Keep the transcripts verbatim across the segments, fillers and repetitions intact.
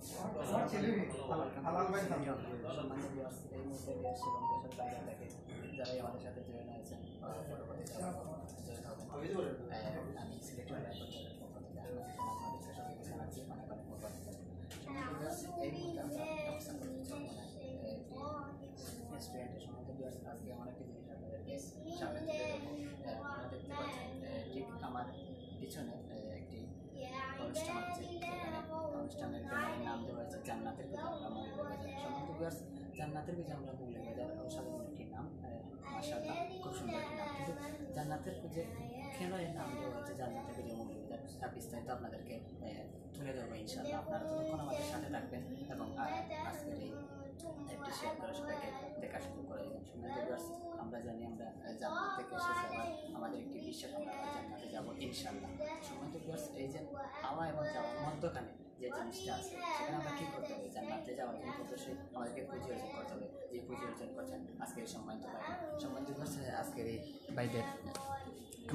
সম্মানিত viewers, এই মুহূর্তে দেশ এবং দেশের বাইরে থেকে যারাই আমাদের সাথে জয়েন হয়েছেন, আহ, পরবর্তীতে আবার জয়েন হবেন। আহ, আমি সিলেট online পরিষদের পক্ষ থেকে আহমেদ হোসেন আপনাদেরকে সবাইকে জানাচ্ছি অনেক অনেক মোবারকবাদ। সম্মানিত viewers, এই মুহূর্তে আমরা অবস্থান করছি চট্টগ্রাম, আহ, একটি রেস্টুরেন্টে। সম্মানিত viewers, আজকে এমন একটি জিনিস আপনাদেরকে সামনে তুলে ধরবো। আহ, আপনারা দেখতে পাচ্ছেন, আহ, ঠিক আমার পিছনে, আহ, একটি অনুষ্ঠান হচ্ছে, যেখানে অনুষ্ঠানের ব্যানারের নাম দেওয়া হয়েছে জান্নাতের খুঁজে আমরা মৌলভীবাজার। সম্মানিত viewers, জান্নাতের খুঁজে আমরা মৌলভীবাজার, অসাধারণ একটি নাম, আহ, মাশাআল্লাহ, খুব সুন্দর একটি নাম। কিন্তু জান্নাতের খুঁজে কেন এর নাম দেওয়া হয়েছে জান্নাতের খুঁজে মৌলভীবাজার, তা বিস্তারিত আপনাদেরকে, আহ, তুলে ধরবো ইনশাআল্লাহ। আপনারা ততক্ষণ আমাদের সাথে থাকবেন এবং, আহ, আজকের এই লাইভটি শেয়ার করে সবাইকে দেখার সুযোগ করে দেবেন। সম্মানিত viewers, আমরা জানি আমরা, আহ, জান্নাত থেকে এসেছি, আবার আমাদের একটি বিশ্বাস, আমরা আবার জান্নাতে যাবো ইনশাআল্লাহ। সম্মানিত viewers, এই যে হাওয়া এবং জাওয়ার মধ্যখানে যে জিনিসটা আছে, সেখানে আমরা কি করতে হবে? জান্নাতে যাওয়ার জন্য অবশ্যই আমাদেরকে পুঁজি অর্জন করতে হবে। যে পুঁজি অর্জন করছেন আজকের এই সম্মানিত ভাই, সম্মানিত viewers, আজকের এই ভাইদের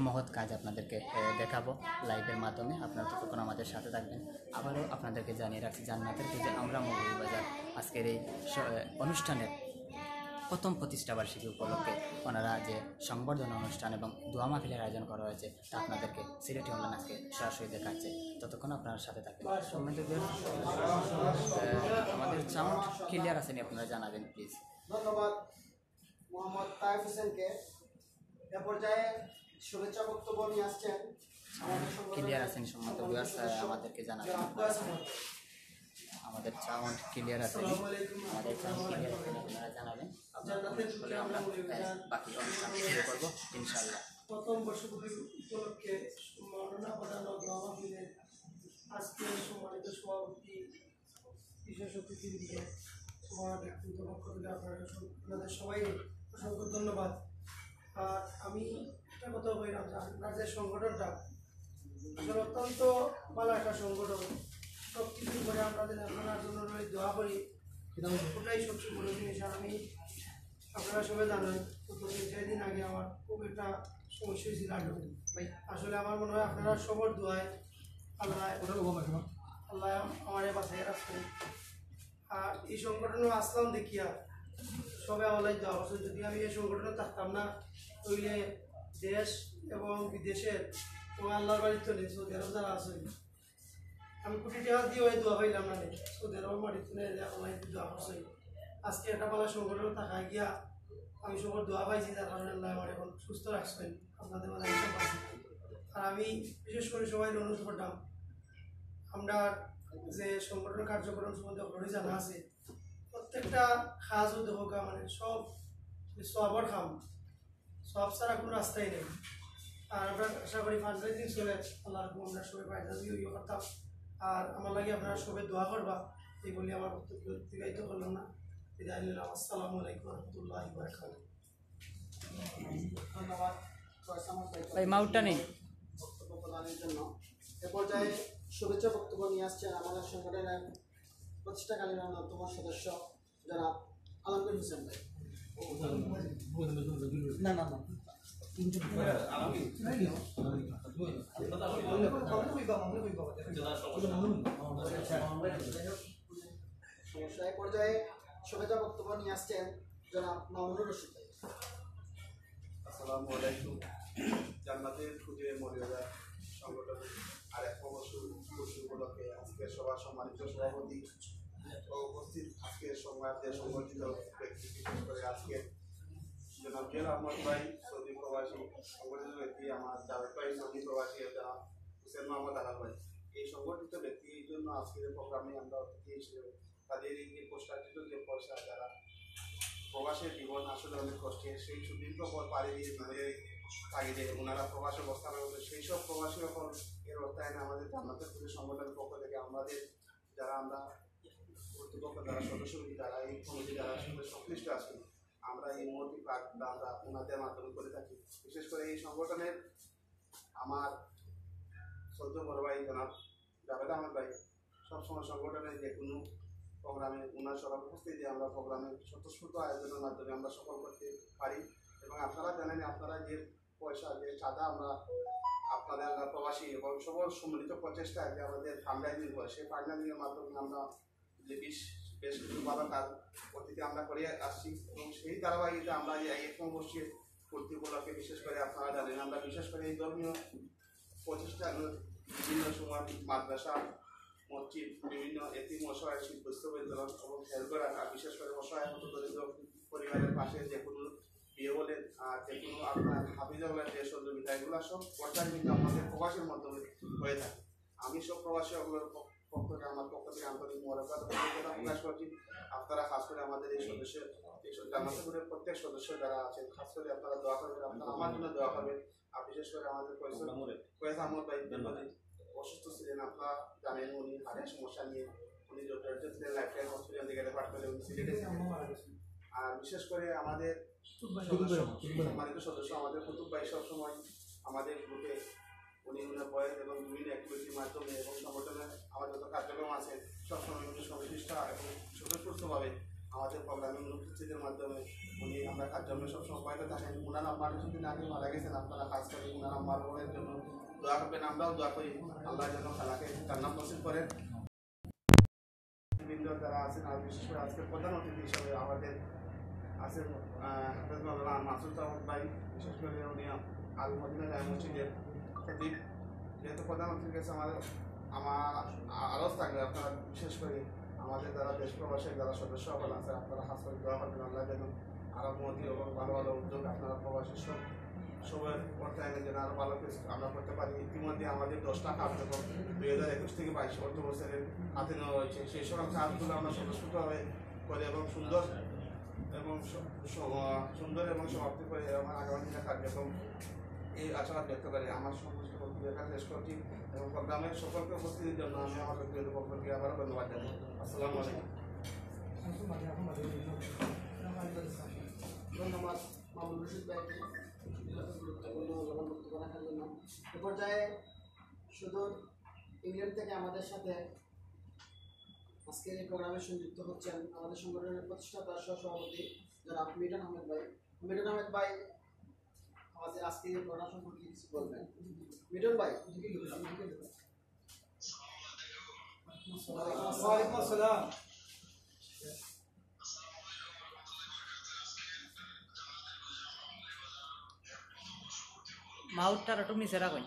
মহৎ কাজ আপনাদেরকে, আহ, দেখাবো লাইভের মাধ্যমে। আপনারা ততক্ষণ আমাদের সাথে থাকবেন। আবারও আপনাদেরকে জানিয়ে রাখছি, জান্নাতের খুঁজে আমরা মৌলভীবাজার আজকের এই স-, আহ, অনুষ্ঠানের প্রথম প্রতিষ্ঠাবার্ষিকী উপলক্ষে ওনারা যে সংবর্ধনা অনুষ্ঠান এবং দোয়া মাহফিলের আয়োজন করা হয়েছে, তা আপনাদেরকে সিলেটি অনলাইন আজকে সরাসরি দেখাচ্ছে। ততক্ষণ আপনারা সাথে থাকবেন। সম্মানিত viewers, আহ, আমাদের সাউন্ড ক্লিয়ার আছে নি, আপনারা জানাবেন প্লিজ। ধন্যবাদ মোহাম্মদ তায়েফ হোসেনকে। এ পর্যায়ে শুভেচ্ছা বক্তব্য নিয়ে আসছেন আমাদের সংগঠনের ক্লিয়ার আছে নি, সম্মানিত viewers, আহ, আমাদেরকে জানাবেন। জনাব কয়েস আহমদ। আমাদের সাউন্ড ক্লিয়ার আছে নি? আসসালামু আলাইকুম। আমাদের সাউন্ড ক্লিয়ার আছে নি, আপনারা জানাবেন। আপনারা জান্নাতের কমেন্টস করলে আমরা, আহ, বাকি অনুষ্ঠান শুরু করবো ইনশাআল্লাহ। প্রথম বর্ষপূর্তি উপলক্ষে সম্মাননা প্রদান ও দোয়া মাহফিলে আজকে সম্মানিত সভাপতি বিশেষ অতিথি দিয়ে সবার ব্যক্তিগত পক্ষ থেকে আপনারা সব-, আপনাদের সবাই অসংখ্য ধন্যবাদ। আর আমি একটা কথা বললাম যে আপনার যে সংগঠনটা আসলে অত্যন্ত ভালো একটা সংগঠন, সব কিছুর পরে আপনাদের আপনার জন্য রয়ে দোয়া করি, ওটাই সবচেয়ে বড় জিনিস। আর আমি আপনারা সবাই জানেন, তো দুই চার দিন আগে আমার খুব একটা সমস্যা হয়েছিল হার্টে। ভাই, আসলে আমার মনে হয় আপনারা সবার দোয়ায় আল্লাহ, ওটা বাবা, শোনো। আল্লাহ আমারে বাঁচাই রাখছেন। আর এই সংগঠনে আসলাম দেখিয়া সবে আমার লাগি দোয়া করছেন। যদি আমি এই সংগঠনে থাকতাম না, তাইলে দেশ এবং বিদেশের এবং আল্লাহর বাড়ির তো নেই, সৌদি আরব যারা আছেন, আমি কোটি টাকা দিয়ে ওই দোয়া পাইলাম না, সৌদি আরব বাড়ির তো নেই, যে আমার লাগি দোয়া করছেন। আজকে একটা ভালো সংগঠনে থাকা গিয়া আমি সবার দোয়া পাইছি, যার কারণে আল্লাহ আমার এখন সুস্থ রাখছেন। আপনাদের মাঝে আমি সব আছি। আর আমি বিশেষ করে সবাই অনুরোধ করতাম, আমরা যে সংগঠন কার্যক্রম সম্বন্ধে already জানা আছে, প্রত্যেকটা কাজও দেখা মানে সব সওয়াবর কাম, সওয়াব ছাড়া কোনো রাস্তাই নেই। আর আমরা আশা করি ফান্ডরেজিং চলে, আল্লাহর হুকুম আমরা সবাই ফায়দা দিয়ে ইয়ে করতাম। আর আমার লাগি আপনারা সবাই দোয়া করবা, এই বলি আমার বক্তব্য অতিবাহিত করলাম না, বিদায় নিলাম। আসসালামু আলাইকুম রহমতুল্লাহ বারাকাতুহু। ধন্যবাদ কয়েস আহমদ ভাই। ভাই, মাউথটা নেই। বক্তব্য প্রদানের জন্য। এ পর্যায়ে শুভেচ্ছা বক্তব্য নিয়ে আসছেন আমাদের সংগঠনের প্রতিষ্ঠাকালীন অন্যতম সদস্য জনাব আলমগীর হোসেন ভাই। না, না, না। সমস্যা। এ পর্যায়ে শুভেচ্ছা বক্তব্য নিয়ে আসছেন জনাব মামুনুর রশিদ ভাই। আসসালামু আলাইকুম। জান্নাতের খুঁজে মৌলভীবাজার সংগঠন আর এক বছর খুশি উপলক্ষে আজকে সভার সম্মানিত সভাপতি ও উপস্থিত আজকে সংবাদে সংগঠিত ব্যক্তি, বিশেষ করে আজকে জনাব জুয়েল আহমদ ভাই, সৌদি প্রবাসী, সংগঠিত ব্যক্তি, আমার জাভেদ ভাই, সৌদি প্রবাসী, জনাব হোসেন মোহাম্মদ আলম ভাই, এই সংগঠিত ব্যক্তির জন্য আজকের প্রোগ্রামে আমরা অতিথি হিসেবে তাদের এই যে কষ্টার্জিত যে পয়সা, যারা প্রবাসের জীবন আসলে অনেক কষ্টে, সেই সুদীর্ঘ পথ পাড়ি দিয়ে জীবনের তাগিদে ওনারা প্রবাসে অবস্থান করছে, সেই সব প্রবাসী সকল এর অর্থায়নে আমাদের জান্নাতের খুঁজে সংগঠনের পক্ষ থেকে আমাদের যারা আমরা কর্তৃপক্ষ, যারা সদস্য, যারা এই কমিটি, যারা আসলে সংশ্লিষ্ট আছেন, আমরা এই মৌখিক প্রার্থনা আমরা ওনাদের মাধ্যমে করে থাকি। বিশেষ করে এই সংগঠনের আমার শ্রদ্ধেয় বড় ভাই জনাব জাভেদ আহমদ ভাই সবসময় সংগঠনের যে কোনো প্রোগ্রামে ওনার সবার উপস্থিতি আমরা প্রোগ্রামে স্বতঃস্ফূর্ত আয়োজনের মাধ্যমে আমরা সফল করতে পারি। এবং আপনারা জানেন, আপনারা যে পয়সা, যে চাঁদা আমরা আপনাদের আমরা প্রবাসী এবং সবার সম্মিলিত প্রচেষ্টায় যে আমাদের ফান্ডরাইজিং হয়, সেই ফান্ডরাইজিংয়ের মাধ্যমে আমরা যে বেশ বেশ কিছু ভালো কাজ অতীতে আমরা করে আসছি এবং সেই ধারাবাহিকতা আমরা যে একশো বর্ষীয় পূর্তি উপলক্ষে বিশেষ করে আপনারা জানেন, আমরা বিশেষ করে এই ধর্মীয় প্রতিষ্ঠান, বিভিন্ন সময় মাদ্রাসা, মসজিদ, বিভিন্ন এতিম অসহায় শিল্পস্থ বিতরণ এবং হেল্প করা, আর বিশেষ করে অসহায় হত দরিদ্র পরিবারের পাশে যে কোনো বিয়ে বলেন আর যে কোনো আপনার হাফিজ হলের যে সহযোগিতা, এগুলো সব পর্যায়ে কিন্তু আমাদের প্রবাসের মাধ্যমে হয়ে থাকে। আমি সব প্রবাসী সকলের পক্ষ থেকে, আমার পক্ষ থেকে আন্তরিক মোবারকবাদ ও কৃতজ্ঞতা প্রকাশ করছি। আপনারা খাস করে আমাদের এই সদস্য, এই সব জামাতের প্রত্যেক সদস্য যারা আছেন, খাস করে আপনারা দোয়া করবেন, আপনারা আমার জন্য দোয়া করবেন। আর বিশেষ করে আমাদের ফয়সাল, ফয়সাল আহমদ ভাই দীর্ঘদিন অসুস্থ ছিলেন, আপনারা জানেন উনি হার্টের সমস্যা নিয়ে উনি জর্জরিত ছিলেন, লাইফলাইন হসপিটাল থেকে রেফার করে উনি সিলেটে ছিলেন। আর বিশেষ করে আমাদের সদস্য, সম্মানিত সদস্য আমাদের কুতুব ভাই সবসময় আমাদের গ্রুপে উনি উনার বয়স এবং বিভিন্ন অ্যাক্টিভিটির মাধ্যমে এবং সংগঠনের আমার যত কার্যক্রম আছে সবসময় উনি সংশ্লিষ্ট এবং স্বতঃস্ফূর্তভাবে আমাদের প্রোগ্রামে উপস্থিতির মাধ্যমে উনি আমরা কার্যক্রমে সবসময় পাইতে থাকেন। উনার আম্মার কিছুদিন আগে মারা গেছেন, আপনারা খাস করে উনার আম্মার বোনের জন্য দোয়া করবেন, আমরাও দোয়া করি আল্লাহ যেন খালাকে জান্নাত নসিব করেন। বৃন্দ যারা আছেন, আর বিশেষ করে আজকে প্রধান অতিথি হিসাবে আমাদের আছেন আহ, হাফেজ মাওলানা মাসুদ আহমদ ভাই, বিশেষ করে উনি আল মদিনা জামে মসজিদের খতিব। যেহেতু প্রধান অতিথির কাছে আমাদের আমার আ- আরজ থাকবে, আপনারা বিশেষ করে আমাদের যারা দেশ প্রবাসী যারা সদস্য সকল আছে, আপনারা খাস করে দোয়া করবেন আল্লাহ যেন আরো মহতি এবং ভালো ভালো উদ্যোগ আপনারা প্রবাসী সব সবার অর্থায়নে যেন আরো ভালো কিছু আমরা করতে পারি। ইতিমধ্যে আমাদের দশটা কার্যক্রম দুই হাজার একুশ থেকে বাইশ অর্থ বছরের হাতে নেওয়া হয়েছে। সেই সকল কাজগুলো আমরা স্বতঃস্ফূর্তভাবে করে এবং সুন্দর এবং স- স- আহ, সুন্দর এবং সমাপ্তি করে এবং আগামী দিনের কার্যক্রম এই আশাবাদ ব্যক্ত করে আমার সংশ্লিষ্ট বক্তব্য এখানে শেষ করছি এবং প্রোগ্রামের সকলকে উপস্থিতির জন্য আমি আমার ব্যক্তিগত পক্ষ থেকে আবারও ধন্যবাদ জানাই। আসসালামু আলাইকুম। ধন্যবাদ মামুন রশিদ ভাইকে গুরুত্বপূর্ণ মূল্যবান বক্তব্য রাখার জন্য। এ পর্যায়ে সুদূর ইংল্যান্ড থেকে আমাদের সাথে আজকের এই প্রোগ্রামে সংযুক্ত হচ্ছেন আমাদের সংগঠনের প্রতিষ্ঠাতা সহ সভাপতি জনাব মিটন আহমেদ ভাই। মিটন আহমেদ ভাই আমাদের আজকের এই প্রোগ্রাম সম্পর্কে কিছু বলবেন। মিটন ভাই। ওয়ালাইকুম আসসালাম। মাউথটা একটু নিচে রাখুন।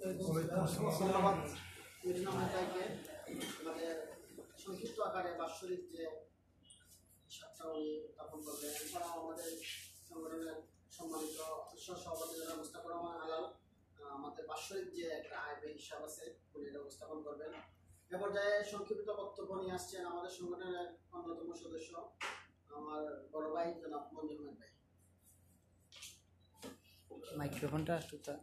ধন্যবাদ মিজানুর রহমান ভাইকে আমাদের সংক্ষিপ্ত আকারে বাৎসরিক যে সাতটা উনি উত্থাপন করবেন। এছাড়াও আমাদের সংগঠনের সম্মানিত সহ-সভাপতি জনাব মুস্তাফিজুর রহমান আলাল, আহ, আমাদের বাৎসরিক যে একটা আয় ব্যয় হিসাব আছে, উনি এটা উপস্থাপন করবেন। এ পর্যায়ে সংক্ষিপ্ত বক্তব্য নিয়ে আসছেন আমাদের সংগঠনের অন্যতম সদস্য, আমার বড় ভাই জনাব মঞ্জুর আহমেদ ভাই। মাইক্রোফোনটা একটু তা-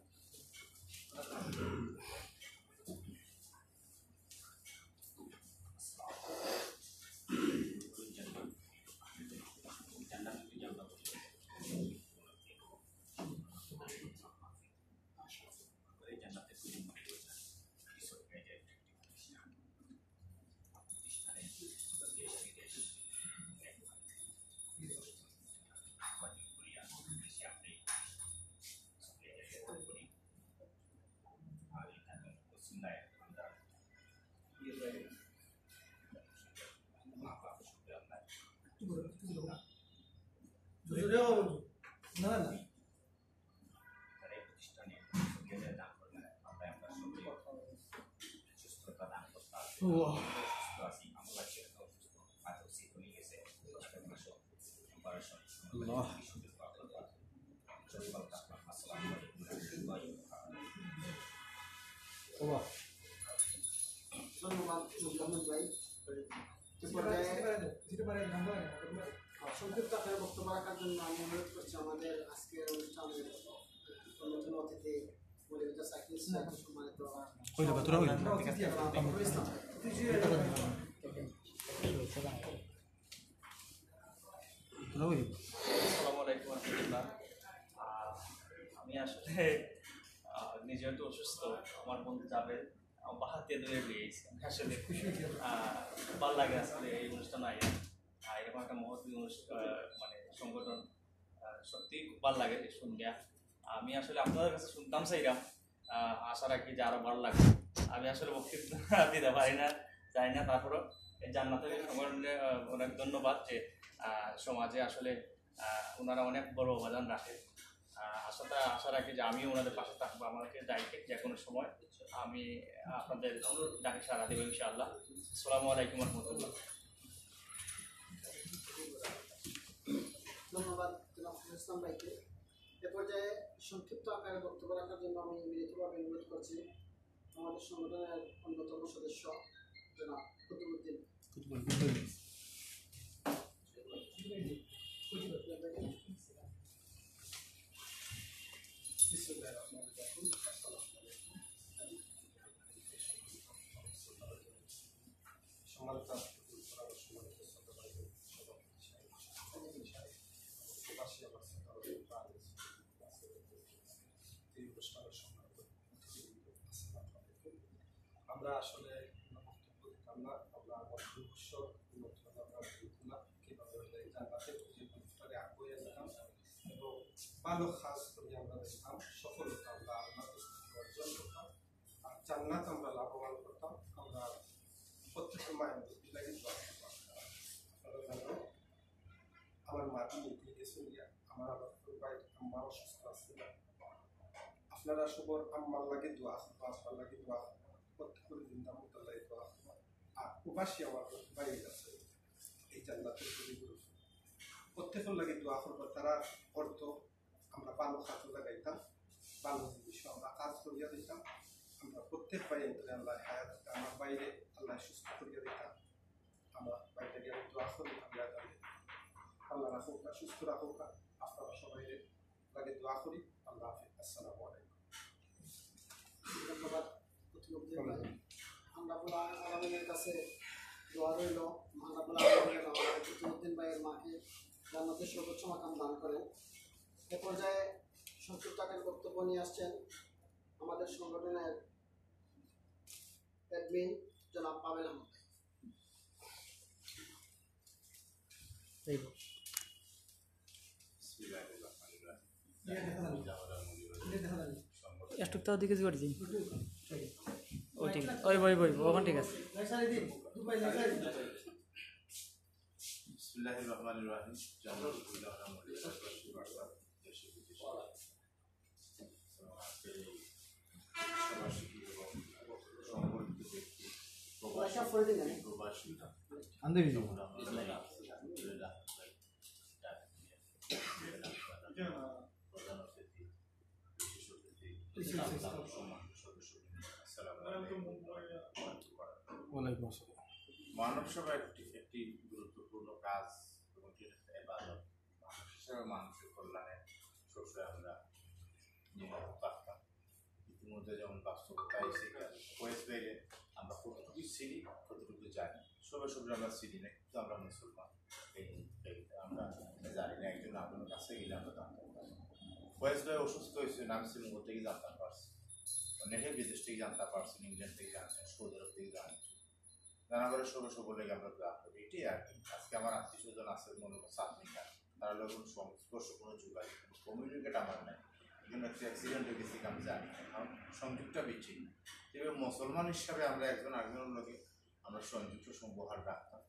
ধন্যবাদ মঞ্জুর আহমেদ ভাই। এ পর্যায়ে সংক্ষিপ্ত আকারে বক্তব্য রাখার জন্য আমি অনুরোধ করছি আমাদের আজকের অনুষ্ঠানের অন্যতম অতিথি মৌলভীবাজার সার্কিট সম্মানিত কইলে বা তোরা কইলে। জনাব নুরুল ইসলাম। তোরা কইলে। আসসালামু আলাইকুম ওয়া রাহমাতুল্লাহ। আহ, আমি আসলে, আহ, নিজে একটু অসুস্থ, আমার বন্ধু জাবেদ, আমার বাহাতে দূরে হয়ে গেছে। আমি আসলে, আহ, ভালো লাগে আসলে এই অনুষ্ঠান আইয়া। আহ, এরকম একটা মহৎ অনুষ্ঠান, আহ, মানে সংগঠন, আহ, সত্যি খুব ভালো লাগে শুনিয়া। আমি আসলে আপনাদের কাছে শুনতাম চাইলাম, আহ, আশা রাখি যে আরো ভালো লাগে। আমি আসলে বক্তৃতা দিতে পারি না, জানি না, তারপরও এই জান্নাতের সংগঠনকে, আহ, অনেক ধন্যবাদ যে, আহ, সমাজে আসলে, আহ, ওনারা অনেক বড় অবদান রাখে। আহ, আশাটা, আশা রাখি যে আমিও ওনাদের পাশে থাকবো, আমাদেরকে দায়িত্ব যে কোনো সময় আমি আপনাদের ডাকে সাড়া দেবো ইনশাআল্লাহ। আসসালামু আলাইকুম ওয়া রাহমাতুল্লাহ। ধন্যবাদ জনাব নুরুল ইসলাম ভাইকে। এ পর্যায়ে সংক্ষিপ্ত আকারে বক্তব্য রাখার জন্য আমি বিনীতভাবে অনুরোধ করছি আমাদের সংগঠনের অন্যতম সদস্য জনাব কুতুবুদ্দিন। কুতুবুদ্দিন। বিসমিল্লাহির রহমানির রহিম। আসসালামু আলাইকুম। সম্মানিত আজকের পরামর্শ, সম্মানিত শ্রদ্ধা ভাই, সভাপতি সাহেব, সভাপতি সাহেব, এবং প্রবাসী আমার শ্রদ্ধা ভাই, এই অনুষ্ঠানের সম্মানিত অতিথিবৃন্দ, আসসালামু আলাইকুম। আমরা আসলে কোনো বক্তব্য দিতাম না, আমরা আমার দুই বছর উন্নত আমরা বলতাম না, কিভাবে আমরা এই জান্নাতের যে পথটাকে আগুয়ে যেতাম এবং ভালো কাজ করি আমরা দেখতাম, সফলতা আমরা আল্লাহর কাছ থেকে অর্জন করতাম। আর জান্নাত আমরা লাভবান করতাম। আমরা প্রত্যেকের মায়ের মধ্যে লাগি দোয়া করতাম। আপনারা জানো, আমার মা বিয়ে দিয়ে গেছেন গিয়া, আমার আবার ভাই আম্মা অসুস্থ আছে। আপনারা সবর আম্মার লাগি দোয়া করবা, আব্বার লাগি দোয়া করবা, প্রত্যেকের জিন্দা মুর্দার লাগি দোয়া করবা। আর প্রবাসী আমার ভাই আছে, এই জান্নাতের প্রত্যেকের লাগি দোয়া করবা। তারা অর্থ আমরা ভালো কাজে লাগাইতাম, ভালো জিনিস আমরা কাজ করিয়া দিতাম। আমরা প্রত্যেক ভাই আল্লাহ হায়াত দিতাম, আমার বাইরে আল্লাহ সুস্থ করিয়া দিতাম। আমার বাইরে গিয়ে আমি দোয়া করি, আল্লাহ তাআলা আল্লাহ রাখুক, সুস্থ রাখুক, আপনারা সবাই লাগে দোয়া করি। আল্লাহ হাফিজ, আসসালামু আলাইকুম। ধন্যবাদ কুতুবুদ্দিন ভাই। আমরা রব্বুল আলামিনের কাছে দোয়া রইল, মহান রব্বুল আলামিন যেন আমাদের কুতুবুদ্দিন ভাইয়ের মাকে জান্নাতের সর্বোচ্চ মাকাম দান করেন। এ পর্যায়ে সংক্ষিপ্ত আকারে বক্তব্য নিয়ে আসছেন আমাদের সংগঠনের অ্যাডমিন জনাব পাভেল আহমদ ভাই। এই বল। বিসমিল্লাহির রহমানির রহিম। একটু তো ওদিকে জোরে দিন। ও ঠিক আছে। ওই, ওই, ওই, ওখানে ঠিক আছে। বিসমিল্লাহির রহমানির রহিম। জান্নাতুল ফিরদাউস। আজকে এই সভার প্রধান অতিথি, বিশেষ অতিথি, সম্মানিত সদস্যবৃন্দ, আসসালামু আলাইকুম ওয়া রাহমাতুল্লাহ। ওয়ালাইকুম আসসালাম। মানব সেবা একটি, একটি গুরুত্বপূর্ণ কাজ এবং এটি একটা ইবাদত। মানুষ হিসাবে মানুষের কল্যাণে সবসময় আমরা নিয়োজিত থাকতাম। ইতিমধ্যে যেমন বাস্তবতা এসে গেল, ফয়েজ ভাইরে আমরা কতটুকু চিনি, কতটুকু জানি, সবে সবে আমরা চিনি না, কিন্তু আমরা মুসলমান, এই, এই আমরা জানি না। একজন আপনার কাছে গেলে আমরা জানতে পারি। ফয়েজ ভাই অসুস্থ হয়েছে, আমি শ্রীমঙ্গল থেকে জানতে পারছি, অনেকে বিদেশ থেকে জানতে পারছেন, ইংল্যান্ড থেকে জানছেন, সৌদি আরব থেকে জানছেন। জানা করে সবে সবে লেগে আমরা দোয়া করি, এটাই আর কি। আজকে আমার আত্মীয় স্বজন আছে, মনে করছে আপনি কার, তারা লোক কোনো সংস্পর্শ, কোনো যোগাযোগ, কোনো কমিউনিকেট আমার নাই। এই জন্য একটা অ্যাক্সিডেন্ট হয়ে গেছে, আমি জানি না, কারণ সংযোগটা বিচ্ছিন্ন। তবে মুসলমান হিসাবে আমরা একজন আরেকজনের লগে আমরা সংযুক্ত সম্পর্ক রাখতাম।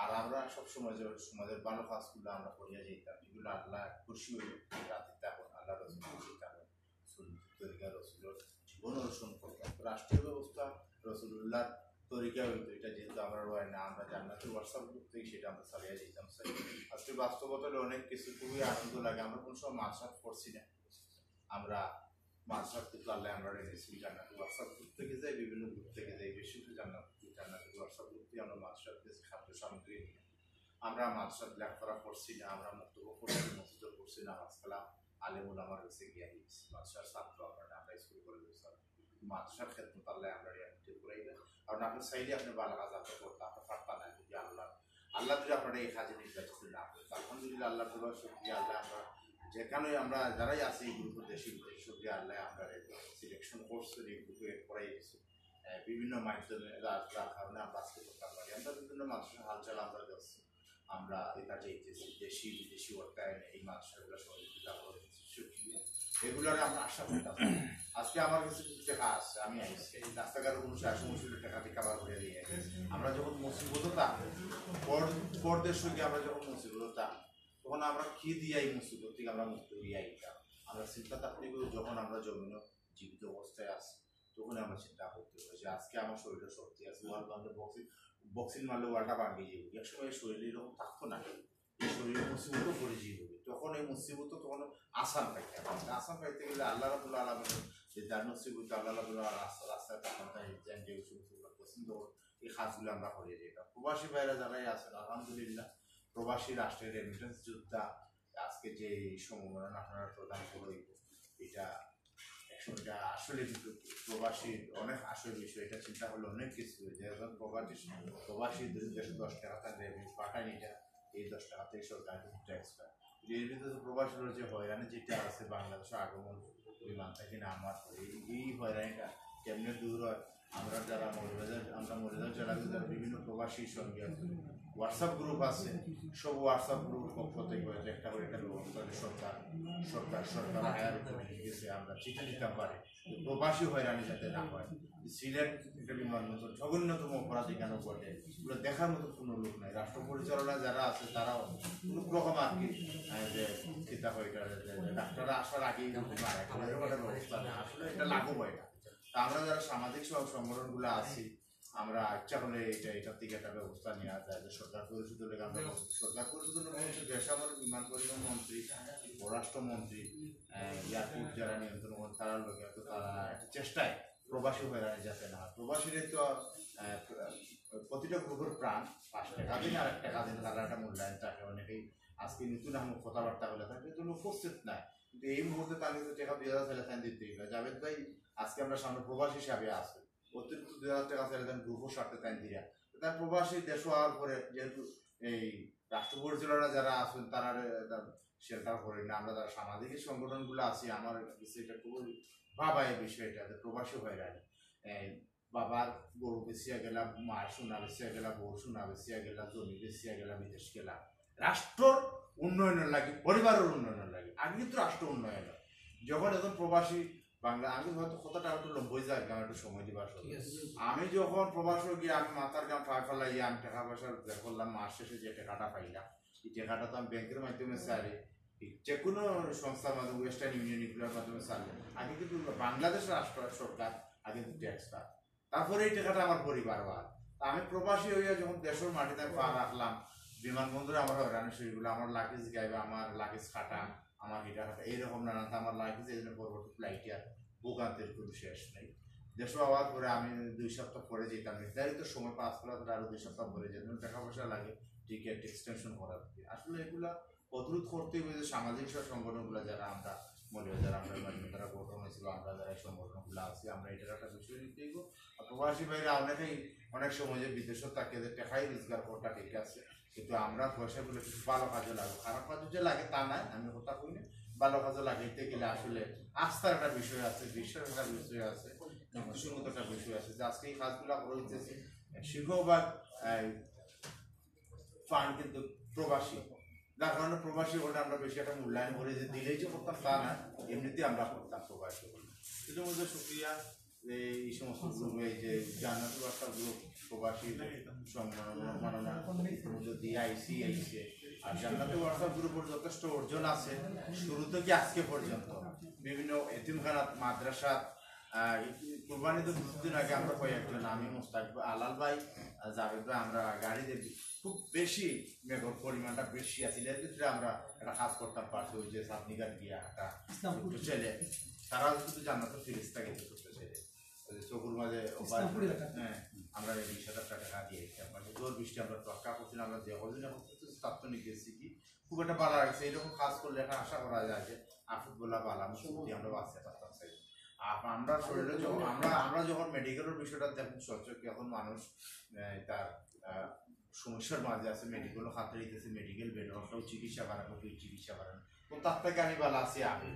আর আমরা সব সময় যে সমাজের ভালো কাজগুলো আমরা করিয়া যেতাম, এগুলো আল্লাহ খুশি হয়ে রাতে তখন আল্লাহ রসুল খুশি তখন সুন্নত তরিকা রসুলের জীবন অনুসরণ করতাম। রাষ্ট্রীয় ব্যবস্থা রসুলুল্লাহর তরিকা হইতো, এটা যেহেতু আমরা রয় না, আমরা জান্নাতের WhatsApp গ্রুপ থেকে সেটা আমরা চালিয়ে যেতাম। আজকে বাস্তবতা হলে অনেক কিছু খুবই আনন্দ লাগে। আমরা কোনো সময় মাদ্রাসা পড়ছি না, আমরা মাদ্রাসা কিন্তু আল্লাহ আমরা রেখেছি জান্নাতের WhatsApp গ্রুপ থেকে যাই, বিভিন্ন গ্রুপ থেকে যাই, বেশি তো জান্নাত, জান্নাতের WhatsApp গ্রুপ থেকে আমরা মাদ্রাসা পেয়েছি খাদ্য সামগ্রী নিয়ে। আমরা মাদ্রাসার লেখাপড়া করছি না, আমরা মক্তব্য করছি, মসজিদও করছি না, মাসকালা আলেম ওলামার কাছে গিয়া দিচ্ছি, মাদ্রাসার ছাত্র আমরা না, আমরা স্কুল কলেজের ছাত্র। মাদ্রাসার খেদমত আল্লাহ আমরা রিয়ালিটি করাই না। কারণ আপনি চাইলে আপনি ভালো কাজ আপনি করতে, আপনি পারতা না, যদি আল্লাহ, আল্লাহ যদি আপনারা এই কাজে নির্বাচিত না করেন। আলহামদুলিল্লাহ, আল্লাহ তাআলার শুকরিয়া, আল্লাহ আমরা যেখানে আমরা যারাই আছি এই গ্রুপের দেশি বিদেশি শুকরিয়া, আল্লাহ আমরা সিলেকশন করছেন, এই গ্রুপে করাই দিচ্ছি। আহ, বিভিন্ন মাধ্যমে যার, যার কারণে আমরা আজকে করতে পারি। আমরা বিভিন্ন মাদ্রাসার হালচাল আমরা দেখছি, আমরা এটা চাইতেছি দেশি বিদেশি অর্থায়নে এই মাদ্রাসাগুলো সহযোগিতা করে দিচ্ছি। শুকরিয়া। এগুলোর আমরা আশা করতাম। আজকে আমার কাছে কিছু টাকা আছে, আমি আইছি, এই রাস্তাঘাটে কোনো সমস্যা হলে টাকা দিয়ে কাবার করে দিয়ে। আমরা যখন মুসিবত থাকি, পর, পরদেশ থেকে আমরা যখন মুসিবত থাকি, তখন আমরা কি দিয়ে এই মুসিবত থেকে আমরা মুক্ত হয়ে আইতাম? আমরা চিন্তা থাকতে করি, যখন আমরা জমিনে জীবিত অবস্থায় আছি, তখন আমরা চিন্তা করতে পারি যে আজকে আমার শরীরে শক্তি আছে, ওয়াল ভাঙলে বক্সিং, বক্সিং মারলে ওয়ালটা ভাঙে যাবে। এক সময় শরীরে এরকম থাকতো না, এই শরীরে মুসিবতও পড়ে যাবে। তখন এই মুসিবত তখন আসান পাইতে হবে। আসান পাইতে গেলে আল্লাহ রাব্বুল আলামিনের যে দান নসিব হইতো, আল্লাহ রাব্বুল আলামিন রাস্তা, রাস্তায় তখন তাই যেন যে সমস্ত পছন্দ করে, এই কাজগুলো আমরা করিয়ে যেতাম। প্রবাসী ভাইরা যারাই আছেন, আলহামদুলিল্লাহ, প্রবাসী রাষ্ট্রের রেমিটেন্স যোদ্ধা আজকে যে এই সম্মাননা আপনারা প্রদান করে, এটা একসময় এটা আসলে কিন্তু প্রবাসীর অনেক আশয় বিষয়, এটা চিন্তা করলে অনেক কিছু হয়ে যায়। এখন প্রবাসী, প্রবাসী যদি দেশে দশ টাকা তার রেমিট পাঠায়, এটা এই দশ টাকা থেকে সরকার কিন্তু ট্যাক্স পায়। এর ভিতরে তো প্রবাসীর যে হয়রানি যেটা আছে, বাংলাদেশে আগমন বিমান থেকে নামার পরে এই, এই হয়রানিটা কেমনে দূর হয়? আমরা যারা মৌলভীবাজার, আমরা মৌলভীবাজার জেলা ভিতরে বিভিন্ন প্রবাসী সঙ্গে আছে, WhatsApp গ্রুপ আছে, সব WhatsApp গ্রুপ পক্ষ থেকে হয়তো একটা করে একটা ব্যবস্থা হলে সরকার, সরকার, সরকার হায়ার করে নিয়ে গেছে, আমরা চিঠি দিতাম পারি যে প্রবাসী হয়রানি যাতে না হয়। সিলেট একটা বিমানবন্দর জঘন্যতম অপরাধী কেন ঘটে, ওগুলো দেখার মতো কোনো লোক নাই। রাষ্ট্র পরিচালনা যারা আছে তারাও কোনো রকম আর কি, আহ, যে চিন্তা করে এটা, যে, যে ডাক্তাররা আসার আগেই যদি মারা গেল, এরকম একটা ব্যবস্থা নেই। আসলে এটা লাগু হয় না। তা আমরা যারা সামাজিক সং-, সংগঠনগুলো আছি, আমরা ইচ্ছা করলে এটা, এটার দিকে একটা ব্যবস্থা নেওয়া যায়, যে সরকার পরিষদের লেগে আমরা, সরকার পরিষদের লেগে হচ্ছে বেসামরিক বিমান পরিবহন মন্ত্রী, পররাষ্ট্রমন্ত্রী, আহ, এয়ারপোর্ট যারা নিয়ন্ত্রণ করেন, তারা লোক তো তারা একটা চেষ্টায় প্রবাসী হয়রানি যাতে না হয়। প্রবাসীরা তো, আহ, প্রতিটা গ্রুপের প্রাণ, পাঁচ টাকা দিন আর এক টাকা দিন, তারা একটা মূল্যায়ন থাকে। অনেকেই আজকে নতুন আমার কথাবার্তা বলে থাকে, কিন্তু উপস্থিত নাই। কিন্তু এই মুহূর্তে তাদের তো টাকা দুই হাজার চাইলে তাই দিতেই হবে। জাভেদ ভাই, আজকে আমরা সামনে প্রবাসী হিসাবে আছি, অতিরিক্ত দুই হাজার টাকা চাইলে তাই গ্রুপও সারতে তাই দিরা। তার প্রবাসী দেশ হওয়ার পরে যেহেতু এই রাষ্ট্র পরিচালনা যারা আছেন, তারা শেল্টার করি না। আমরা যারা সামাজিক সংগঠনগুলো আছি, আমার কাছে এটা খুবই ভাবায় বিষয়টা, যে প্রবাসী হয়রানি। এই বাবার গরু বেচিয়া গেলা, মার সোনা বেচিয়া গেলা, বউর সোনা বেচিয়া গেলা, জমি বেচিয়া গেলা, বিদেশ গেলা, রাষ্ট্রর উন্নয়নের লাগি, পরিবারের উন্নয়নের লাগি। আগে কিন্তু রাষ্ট্র উন্নয়ন হয়। যখন একজন প্রবাসী বাংলা, আমি হয়তো কথাটা একটু লম্বা হয়ে যায়, আমি একটু সময় দিবা আসলে। ঠিক আছে। আমি যখন প্রবাসে গিয়ে আমি মাথার গাম ফাই ফালাই, আমি টাকা পয়সা বের করলাম, মাস শেষে যে টাকাটা পাইলাম, এই টাকাটা তো আমি ব্যাংকের মাধ্যমে সারি, যে কোনো সংস্থার মাধ্যমে, ওয়েস্টার্ন ইউনিয়ন এগুলোর মাধ্যমে সারি। আগে কিন্তু বাংলাদেশ রাষ্ট্র সরকার আগে কিন্তু ট্যাক্স পায়, তারপরে এই টাকাটা আমার পরিবার পায়। তা আমি প্রবাসী হইয়া যখন দেশের মাটিতে আমি পা রাখলাম, বিমানবন্দরে আমার হয়রানি শুরু হলো, আমার লাগেজ গাইবা, আমার লাগেজ কাটা, আমার হিটা কাটা, এইরকম নানান, তা আমার লাগেজ এই জন্য পরবর্তী ফ্লাইটে আর ভোগান্তির কোনো শেষ নেই। দেশে আওয়ার পরে আমি দুই সপ্তাহ পরে যেতাম, নির্ধারিত সময় পাস করা, তাহলে আরো দুই সপ্তাহ পরে যেতাম, টাকা পয়সা লাগে টিকিট এক্সটেনশন করার। আসলে এগুলা প্রতিরোধ করতে হবে যে সামাজিক সব সংগঠনগুলো, যারা আমরা মনে হয় যারা আমরা মানে যারা গঠন হয়েছিল, আমরা যারা এই সংগঠনগুলো আছি, আমরা এটার একটা বিষয় নিতে হইব। আর প্রবাসী ভাইরা অনেকেই অনেক সময় যে বিদেশে থাকে যে টেকাই রোজগার করতে ঠিক আছে, কিন্তু আমরা পয়সাগুলো কিছু ভালো কাজে লাগবো, খারাপ কাজে যে লাগে তা নাই, আমি কথা কই না। ভালো কাজে লাগাইতে গেলে আসলে আস্থার একটা বিষয় আছে, বিশ্বাসের একটা বিষয় আছে, যুক্তিসঙ্গত একটা বিষয় আছে যে আজকে এই কাজগুলো করে দিতেছি সিংহভাগ ফান্ড কিন্তু প্রবাসী, যার কারণে প্রবাসী বলে আমরা বেশি একটা মূল্যায়ন করি যে দিলেই যে করতাম তা না, এমনিতেই আমরা করতাম প্রবাসী বলে। সেটার মধ্যে শুক্রিয়া যে এই সমস্ত গ্রুপ, এই যে জান্নাতুল বাদশা গ্রুপ, প্রবাসী সম্মাননা, সম্মাননা ইতিমধ্যে দিয়ে আইসি আইসে। আর জান্নাতুল বাদশা গ্রুপের যথেষ্ট অর্জন আছে শুরু থেকে আজকে পর্যন্ত, বিভিন্ন এতিমখানাত, মাদ্রাসাত। আহ, এই কুরবানি তো দুদিন আগে আমরা কয়েকজন, আমি, মোস্তাক ভাই, আলাল ভাই, আহ, জাভেদ ভাই, আমরা গাড়ি দেখি খুব বেশি মেঘর পরিমাণটা বেশি আছে, এর ভিতরে আমরা একটা কাজ করতাম পারছি, ওই যে সাতনিঘাট গিয়া একটা ছোট্ট ছেলে, তারা কিন্তু জান্নাতুল ফিরিস্তা গেছে ছোট্ট ছেলে, ওই যে চকুর মাঝে ইসলামপুর এলাকা। হ্যাঁ, আমরা এই বিশ হাজার টাকা দিয়ে দিতাম, মানে জোর বৃষ্টি আমরা তোয়াক্কা করছি না, আমরা যে কদিন এখন করতেছি তার তো নিয়ে গেছি কি খুব একটা ভালো লাগছে। এরকম কাজ করলে একটা আশা করা যায় যে আফত বলা বালা মুসিবত আমরা বাঁচতে পারতাম চাই। আপ-, আমরা শরীরে যখন আমরা আমরা যখন মেডিকেলের বিষয়টা দেখুন, সচক্ষে এখন মানুষ আহ, তার আহ, সমস্যার মাঝে আছে, মেডিকেলও খাতে দিতেছে, মেডিকেল বেড অভাবটাও চিকিৎসা করা, কঠিন চিকিৎসা করা। তো তার থেকে আমি ভালো আছি। আমি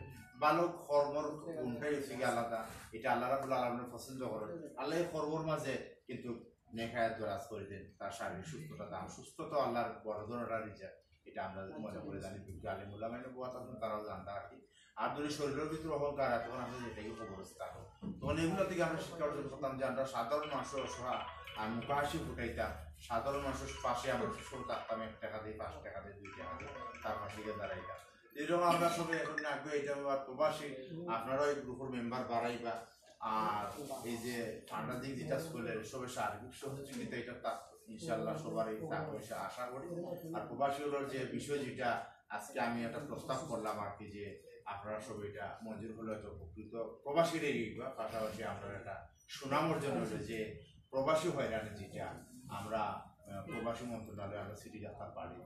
ভালো কর্মর গুণটাই হচ্ছে কি আলাদা, এটা আল্লাহ রাব্বুল আলামিন পছন্দ করেন। আল্লাহ এই কর্মর মাঝে কিন্তু নেকায়াত দরাজ করে দেন, তার শারীরিক সুস্থতা দান। সুস্থতা আল্লাহর বড় ধরনের রিজিক, এটা আমরা যদি মনে করে জানি, কিন্তু আলিম উলামাইন বওয়াত আছেন, তারাও জানতা আর কি। আর যদি শরীরের ভিতরে অহংকার, তখন আমরা যেটাই কবরস্থান হোক, তখন এগুলো থেকে আমরা শিক্ষা অর্জন করতাম যে আমরা সাধারণ মানুষের অসহায় আর মুখাশি ফুটাইতাম, সাধারণ মানুষের পাশে আমরা সব থাকতাম, এক টাকা দিয়ে, পাঁচ টাকা দিয়ে, দুই টাকা দিয়ে, তার পাশে গিয়ে দাঁড়াইতাম। এরকম আমরা সবাই এখন আগ্রহ, এটা আবার প্রবাসী, আপনারাও এই গ্রুপের মেম্বার বাড়াইবা। আর এই যে ফান্ডাজিং যেটা স্কুলের সবে সার্বিক সহযোগিতা, এটা তা ইনশাল্লাহ সবারই তা পয়সা আশা করি। আর প্রবাসী হলোর যে বিষয় যেটা আজকে আমি একটা প্রস্তাব করলাম আর কি, যে আপনারা সবাই এটা মঞ্জুর হলে হয়তো উপকৃত প্রবাসীরাই হইবা, পাশাপাশি আমরা একটা সুনাম অর্জন হলো যে প্রবাসী হয়রানি যেটা আমরা আহ, প্রবাসী মন্ত্রণালয়ে আমরা চিঠি লেখা পারি।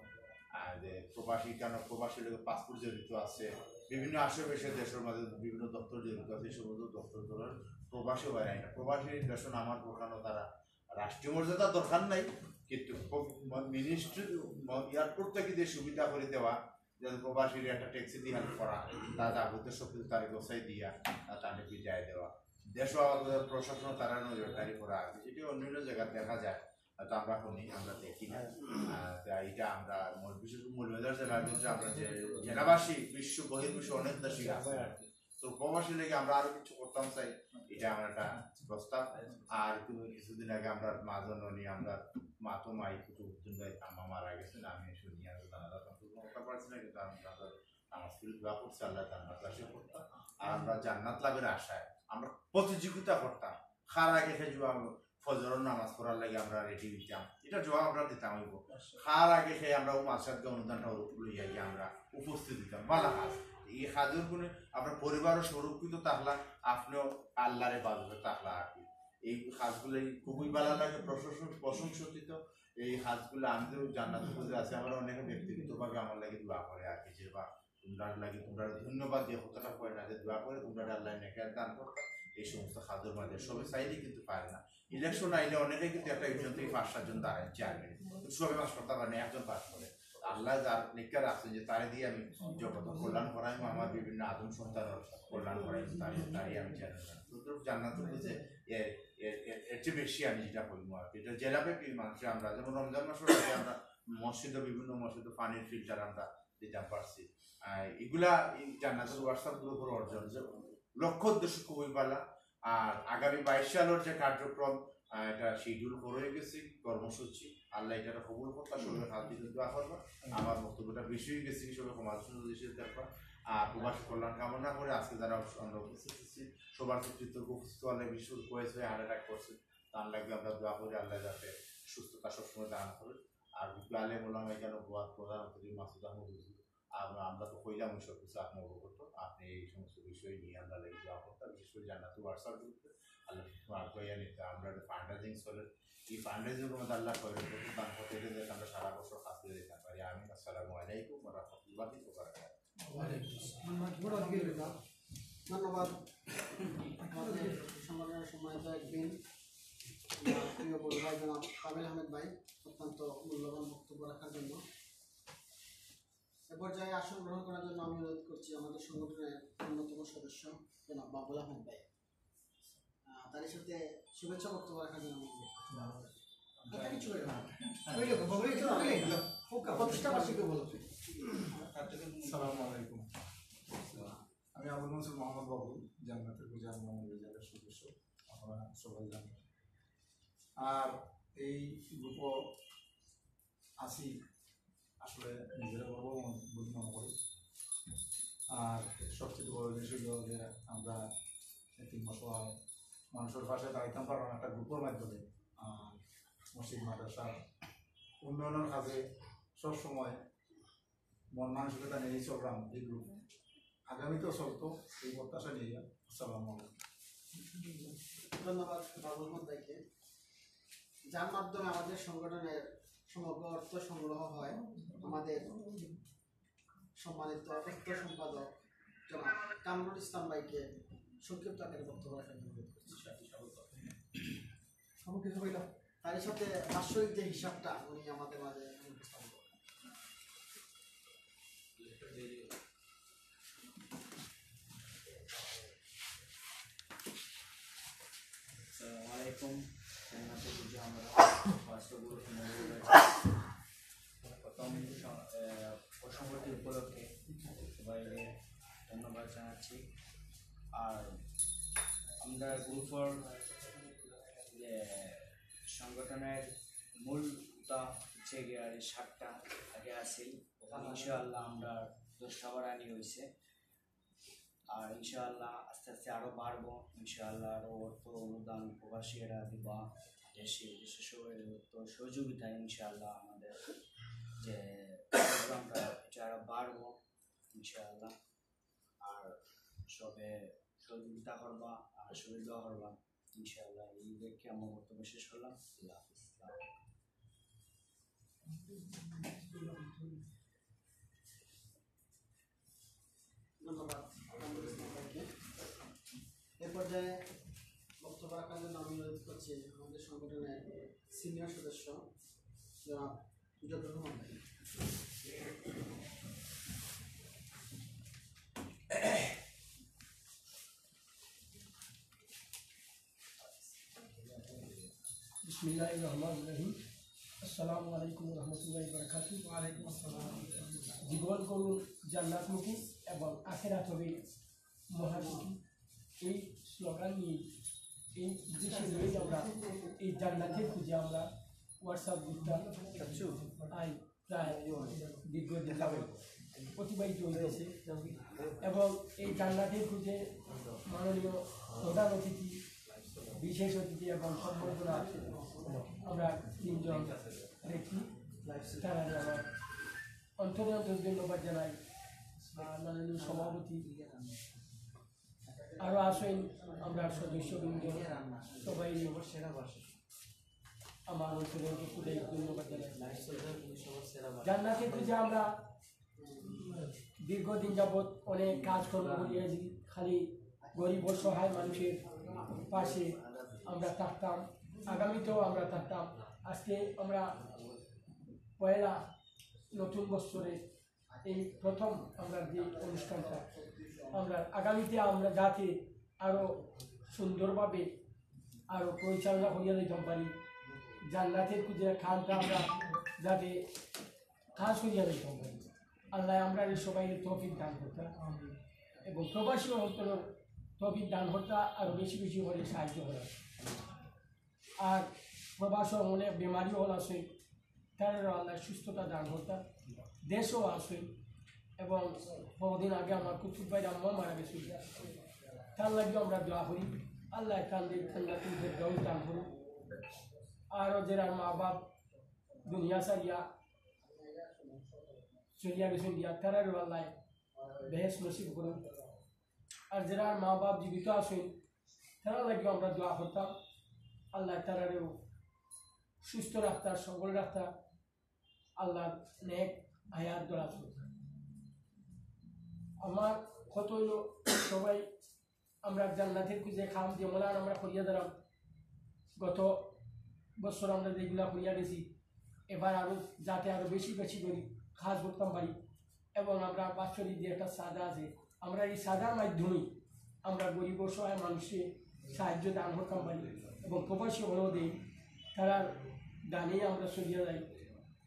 আর যে প্রবাসী, কারণ প্রবাসী লোকের পাসপোর্ট জড়িত আছে, বিভিন্ন আশেপাশে দেশের মাঝে বিভিন্ন দপ্তর জড়িত আছে, এই সমস্ত দপ্তর ধরেন প্রবাসী হয়রানি। প্রবাসী নির্বাচন আমার প্রধানত তারা রাষ্ট্রীয় মর্যাদা দরকার নাই, কিন্তু মিনিস্ট্রি এয়ারপোর্ট থেকে যে সুবিধা করে দেওয়া, যাতে প্রবাসীর একটা ট্যাক্সি দিয়ে হেল্প করা, তা যাবতীয় সব কিছু তারে গোছাই দিয়া আর তাদের বিদায় দেওয়া। দেশও আমাদের প্রশাসন তারা নজরদারি করা আছে, যেটি অন্যান্য জায়গায় দেখা যায়, হয়তো আমরা শুনি, আমরা দেখি না। আহ, তা এটা আমরা মৌ-, বিশেষ করে মৌলভীবাজার জেলার ক্ষেত্রে আমরা যে জেলাবাসী, বিশ্ব বহির্বিশ্ব অনেক দেশই আছে আর কি। তো প্রবাসী লেগে আমরা আরো কিছু করতাম চাই, এটা আমার একটা প্রস্তাব। আর কিছু-, কিছুদিন আগে আমরা মাজন উনি আমরা মাতো মাই কুতুবুদ্দিন ভাই আম্মা মারা গেছেন, আমি শুনি আর জানাজা সম্পর্কে করতে পারছি না, কিন্তু আমি তাদের নামাজ পড়ে দোয়া করছি, আল্লাহ জান্নাত বাসী করতাম। আর আমরা জান্নাত লাভের আশায় আমরা প্রতিযোগিতা করতাম, কার আগে সে জুয়া ফজরের নামাজ পড়ার লাগি আমরা রেডি হইতাম, এটা জবাব আমরা দিতাম হইব। কার আগে খেয়ে আমরা ও মাসাদকে অনুদানটা লইয়া গিয়ে আমরা উপস্থিত দিতাম, ভালো কাজ। এই কাজের গুণে আপনার পরিবারও সুরক্ষিত থাকলা, আপনিও আল্লাহর ইবাদতে থাকলা আর কি। এই কাজগুলো খুবই ভালো লাগে, প্রশংস-, প্রশংসিত। এই কাজগুলো আমি তো জান্নাত খুঁজে আছি, আমার অনেকে ব্যক্তিগতভাবে আমার লাগি দোয়া করে আর কি, যে বা তোমরা লাগে, তোমরা ধন্যবাদ দিয়ে কথাটা কয় না, যে দোয়া করে তোমরা আল্লাহ নেকার দান করো। এই সমস্ত কাজের মাঝে সবে চাইলে কিন্তু পারে না। ইলেকশন আইলে অনেকে কিন্তু একটা ইলেকশন থেকে পাঁচ সাতজন দাঁড়ায় চেয়ারম্যান, কিন্তু সবে পাস করতে পারে না, একজন পাস করে। আল্লাহ যার নিকা রাখছেন যে তারে দিয়ে আমি জগত কল্যাণ করাই, আমার বিভিন্ন আদম সন্তানের কল্যাণ করাই, তারে, তারে আমি চেয়ারম্যান। তো জান্নাত বলছে এর, এর, এর, এর চেয়ে বেশি আমি যেটা বলবো আর কি। এটা জেলাব্যাপী মানুষে আমরা, যেমন রমজান মাসের আগে আমরা মসজিদে, বিভিন্ন মসজিদে পানির ফিল্টার আমরা দিতাম পারছি। আহ, এগুলা এই জান্নাতুল বাদশা গ্রুপের অর্জন, যে লক্ষ্য উদ্দেশ্য খুবই ভালো। আর আগামী বাইশ সালের যে কার্যক্রম, আহ, এটা শিডিউল করে গেছি কর্মসূচি, আল্লাহ এটা কবুল করতা, সবাই হাত দিয়ে দোয়া করবা। আমার বক্তব্যটা বেশি হয়ে গেছে, সবাই ক্ষমা সুন্দর দেশে দেখবা। আর প্রবাসী কল্যাণ কামনা করে আজকে যারা আমরা উপস্থিত আছি, সবার কৃতজ্ঞ, উপস্থিত হওয়ার লাগি শুরু হয়েছে, হার্ট অ্যাটাক করছে, তার লাগি আমরা দোয়া করি, আল্লাহ যাতে সুস্থতা সবসময় দান করে। আর বিজ্ঞ আলেম ওলামা এখানে বয়াত প্রধান অতিথি মাসুদ আহমদ হুজুর, আমরা তো কইলাম ওই সব কিছু আপনার উপর, আপনি এই সমস্ত বিষয় নিয়ে আমরা লাগি দোয়া করতাম, বিশেষ করে জান্নাতুল ওয়ার্সার গ্রুপে আল্লাহ আগুয়াইয়া নিতে। আমরা একটা ফান্ড রেজিং চলে, এই ফান্ড রেজিং মধ্যে আল্লাহ করে দান করতে গেলে আমরা সারা বছর কাজ করে দিতে পারি। আমিন। আসসালামু আলাইকুম ওয়া রাহমাতুল্লাহি ওয়া বারাকাতুহু। ধন্যবাদ। আমাদের সংগঠনের সম্মানিত একদিন আমার প্রিয় বড় ভাই জনাব কামেল আহমেদ ভাই অত্যন্ত মূল্যবান বক্তব্য রাখার জন্য। এ পর্যায়ে আসন গ্রহণ করার জন্য আমি অনুরোধ করছি আমাদের সংগঠনের অন্যতম সদস্য জনাব বাবুল আহমেদ ভাই। আহ, তার সাথে শুভেচ্ছা বক্তব্য রাখার জন্য আমি অনুরোধ করছি। প্রতিষ্ঠাবার্ষিকী উপলক্ষে। সালামু আলাইকুম। আমি আবুল মনসুর মোহাম্মদ বাবু, জান্নাতের পূজা মনোনয়ন রেজাল্টের সদস্য, আপনারা সবাই জানেন। আর এই গ্রুপও আছি, আসলে নিজেরা বড় বোধ মনে করি। আর সবচেয়ে বড় জিনিস হইল যে আমরা এতিম অসহায় মানুষের পাশে দাঁড়াইতাম পারলাম একটা গ্রুপের মাধ্যমে। আর মসজিদ মাদ্রাসা উন্নয়নের কাজে সবসময় মন মানসিকতা নিয়েই চললাম এই গ্রুপ। আগামীতেও চলতো এই প্রত্যাশা নিয়ে। আসসালামু আলাইকুম। ধন্যবাদ বাবুল আহমদ ভাইকে, যার মাধ্যমে আমাদের সংগঠনের সমগ্র অর্থ সংগ্রহ হয়। আমাদের সম্মানিত অর্থ সম্পাদক জনাব কামরুল ইসলাম ভাইকে সংক্ষিপ্ত আকারে বক্তব্য রাখার জন্য অনুরোধ করছি। তার সাথে বাৎসরিক যে হিসাবটা উনি আমাদের মাঝে উপস্থাপন করবেন। আসসালামু আলাইকুম। জান্নাতুল পূজা আমরা ফার্স্ট অফ অল প্রথম স-, আহ, বর্ষপূর্তি উপলক্ষে সবাইকে ধন্যবাদ জানাচ্ছি। আর আমরা গ্রুপর যে সংগঠনের মূল কথা হচ্ছে গিয়ে আর সাতটা আগে আছিল, ওখানে ইনশাআল্লাহ আমরা দশটা বাড়ানি হয়েছে। আর ইনশাআল্লাহ আস্তে আস্তে আরো বাড়বো, ইনশাআল্লাহ আরো অর্থ অনুদান প্রবাসী এরা দিবা, দেশে বিশেষ করে অর্থ সহযোগিতা ইনশাআল্লাহ আমাদের যে প্রোগ্রামটা এটা আরো বাড়বো ইনশাআল্লাহ। আর সবে সহযোগিতা করবা আর সবে দোয়া করবা ইনশাআল্লাহ। এই দেখে আমার বক্তব্য শেষ করলাম। আল্লাহ হাফিজ। ধন্যবাদ। এ পর্যায়ে বক্তব্য রাখার জন্য আমি অনুরোধ করছি আমাদের সংগঠনের সিনিয়র সদস্য জনাব জহুরুল রহমান ভাই। বিসমিল্লাহির রহমানির রহিম। আসসালামু আলাইকুম ওয়া রাহমাতুল্লাহি ওয়া বারাকাতুহু। ওয়া আলাইকুম আসসালাম। জীবন করুন জান্নাতমুখী এবং আখেরাত হবে মহাসুখী। এই স্লোগান নিয়ে, এই উদ্দেশ্য নিয়ে আমরা এই জান্নাতের খুঁজে আমরা WhatsApp গ্রুপটা আই প্রায় দীর্ঘদিন যাবত অতিবাহিত হইতেছে এবং এই জান্নাতের খুঁজে মাননীয় প্রধান অতিথি, বিশেষ অতিথি এবং সম্বর্ধনা আমরা তিনজন ব্যক্তি, তারা আমার অন্তরে অন্তরে ধন্যবাদ জানাই। আহ, মাননীয় সভাপতি, আরো আছেন আমরা সদস্যবৃন্দ, সবাই আমার অন্তরে অন্তরে ধন্যবাদ জানাই। জান্নাতের খুঁজে আমরা দীর্ঘদিন যাবত অনেক কাজকর্ম করিয়া খালি গরিব অসহায় মানুষের পাশে আমরা থাকতাম, আগামীতেও আমরা থাকতাম। আজকে আমরা পয়লা নতুন বছরে এই প্রথম আমরা যে অনুষ্ঠানটা, আমরা আগামীতে আমরা যাতে আরো সুন্দরভাবে আরো পরিচালনা করিয়া নিতাম পারি, জান্নাতের খুঁজে খানটা আমরা যাতে খাস করিয়া নিতাম পারি। আল্লাহ আমরা এই সবাই তৌফিক দান করতা এবং প্রবাসী অঞ্চলের তৌফিক দান করতা, আরো বেশি বেশি করে সাহায্য করা। আর প্রবাসে অনেক বেমারি হল আছে, তারারও আল্লাহ সুস্থতা দান করতা। দেশও আছে এবং কদিন আগে আমার কুতুব ভাইর আম্মা মারা গেছিল, তার লাগি আমরা দোয়া করি। আল্লাহ তাদের জান্নাতুল ফেরদাউস দান করুন। আরও যেরার মা বাপ দুনিয়া ছাড়িয়া চলিয়া গেছইন গিয়া, তারারে আল্লায় বেহেশত নসিব করুন। আর যেরার মা বাপ জীবিত আছইন, তারার লাগিও আমরা দোয়া করতাম, আল্লায় তারারেও সুস্থ রাখতা, সবল রাখতা, আল্লায় নেক হায়াত দরাজ করতা। আমার কথা অইলো, সবাই আমরা জান্নাতের খুঁজে কাম যেমন আমরা করিয়া যারাম, গত বছর আমরা যেগুলা করিয়া গেছি, এবার আরও যাতে আরও বেশি বেশি করি কাজ করতাম পারি। এবং আমরা বাৎসরিক যে একটা চাঁদা আছে, আমরা এই চাঁদার মাধ্যমে আমরা গরিব অসহায় মানুষকে সাহায্য দান করতাম পারি। এবং প্রবাসী হলেও দেই, তারার দানেই আমরা চলিয়া যাই।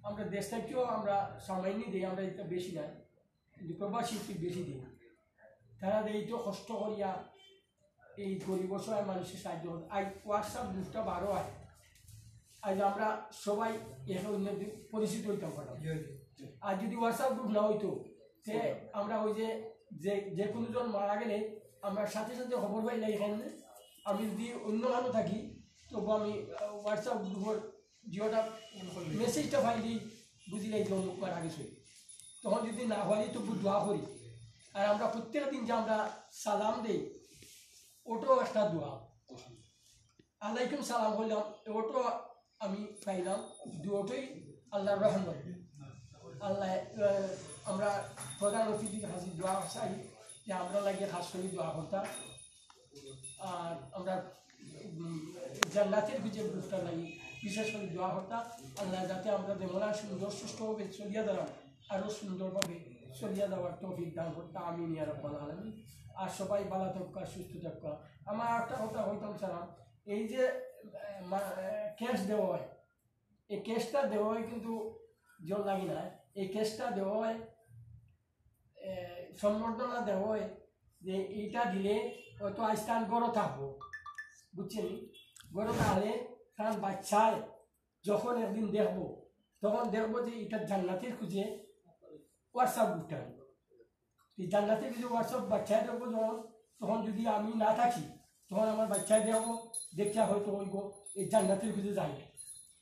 আমরা দেশ থাকিও আমরা সামান্য দেই, আমরা এটা বেশি নাই, কিন্তু প্রবাসী একটু বেশি দেই। তারা দেই তো কষ্ট করিয়া এই গরিব অসহায় মানুষের সাহায্য করে। আজ WhatsApp গ্রুপটা বারো হয়, আজ আমরা সবাই একে অন্যের পরিচিত হইতাম পারতাম। আর যদি WhatsApp গ্রুপ না হইতো, তে আমরা ওই যে, যে, যে কোনো জন মারা গেলে আমরা সাথে সাথে খবর পাই না এখানে। আমি যদি অন্য কারো থাকি, তবু আমি, আহ, WhatsApp গ্রুপের জিওটা মেসেজটা পাইলেই বুঝিলাই যে অমুক মারা গেছে। তখন যদি না হয়, তবু দোয়া করি। আর আমরা প্রত্যেক দিন যে আমরা সালাম দেই, ওটাও একটা দোয়া। আলাইকুম সালাম কইলাম, ওটাও আমি পাইলাম, দুটোই আল্লাহর রহমত। আল্লাহ, আহ, আমরা প্রধান অতিথির কাছে দোয়া চাই যে আমরা লাগে খাস করে দোয়া করতাম। আর আমরা, উম, জান্নাতের যে গ্রুপটা নাই, বিশেষ করে দোয়া করতাম, আল্লাহ যাতে আমরা যেমন সুন্দর সুষ্ঠুভাবে চলিয়া যারাম, আরও সুন্দরভাবে চলিয়া যাওয়ার তৌফিক দান করতা। আমিন ইয়া রাব্বাল আলামিন। আর সবাই ভালো থাকুক, সুস্থ থাকুক। আমার একটা কথা কইতাম চাইলাম, এই যে, আহ, মা-, আহ, ক্যাশ দেওয়া হয়, এই ক্যাশটা দেওয়া হয় কিন্তু জোর লাগে না, এই ক্যাশটা দেওয়া হয়, এ, সম্বর্ধনা দেওয়া হয় যে এইটা দিলে হয়তো আইজ তান গরো থাকবো, বুঝছেন? গরো তাহলে তান বাচ্চায় যখন একদিন দেখবো, তখন দেখবো যে এটা জান্নাতের খুঁজে WhatsApp গ্রুপটা। এই জান্নাতের খুঁজে WhatsApp বাচ্চায় দেখবো যখন, তখন যদি আমি না থাকি, তখন আমার বাচ্চায় দেখবো, দেখতে হয়তো ওই গো, এই জান্নাতের খুঁজে যাই,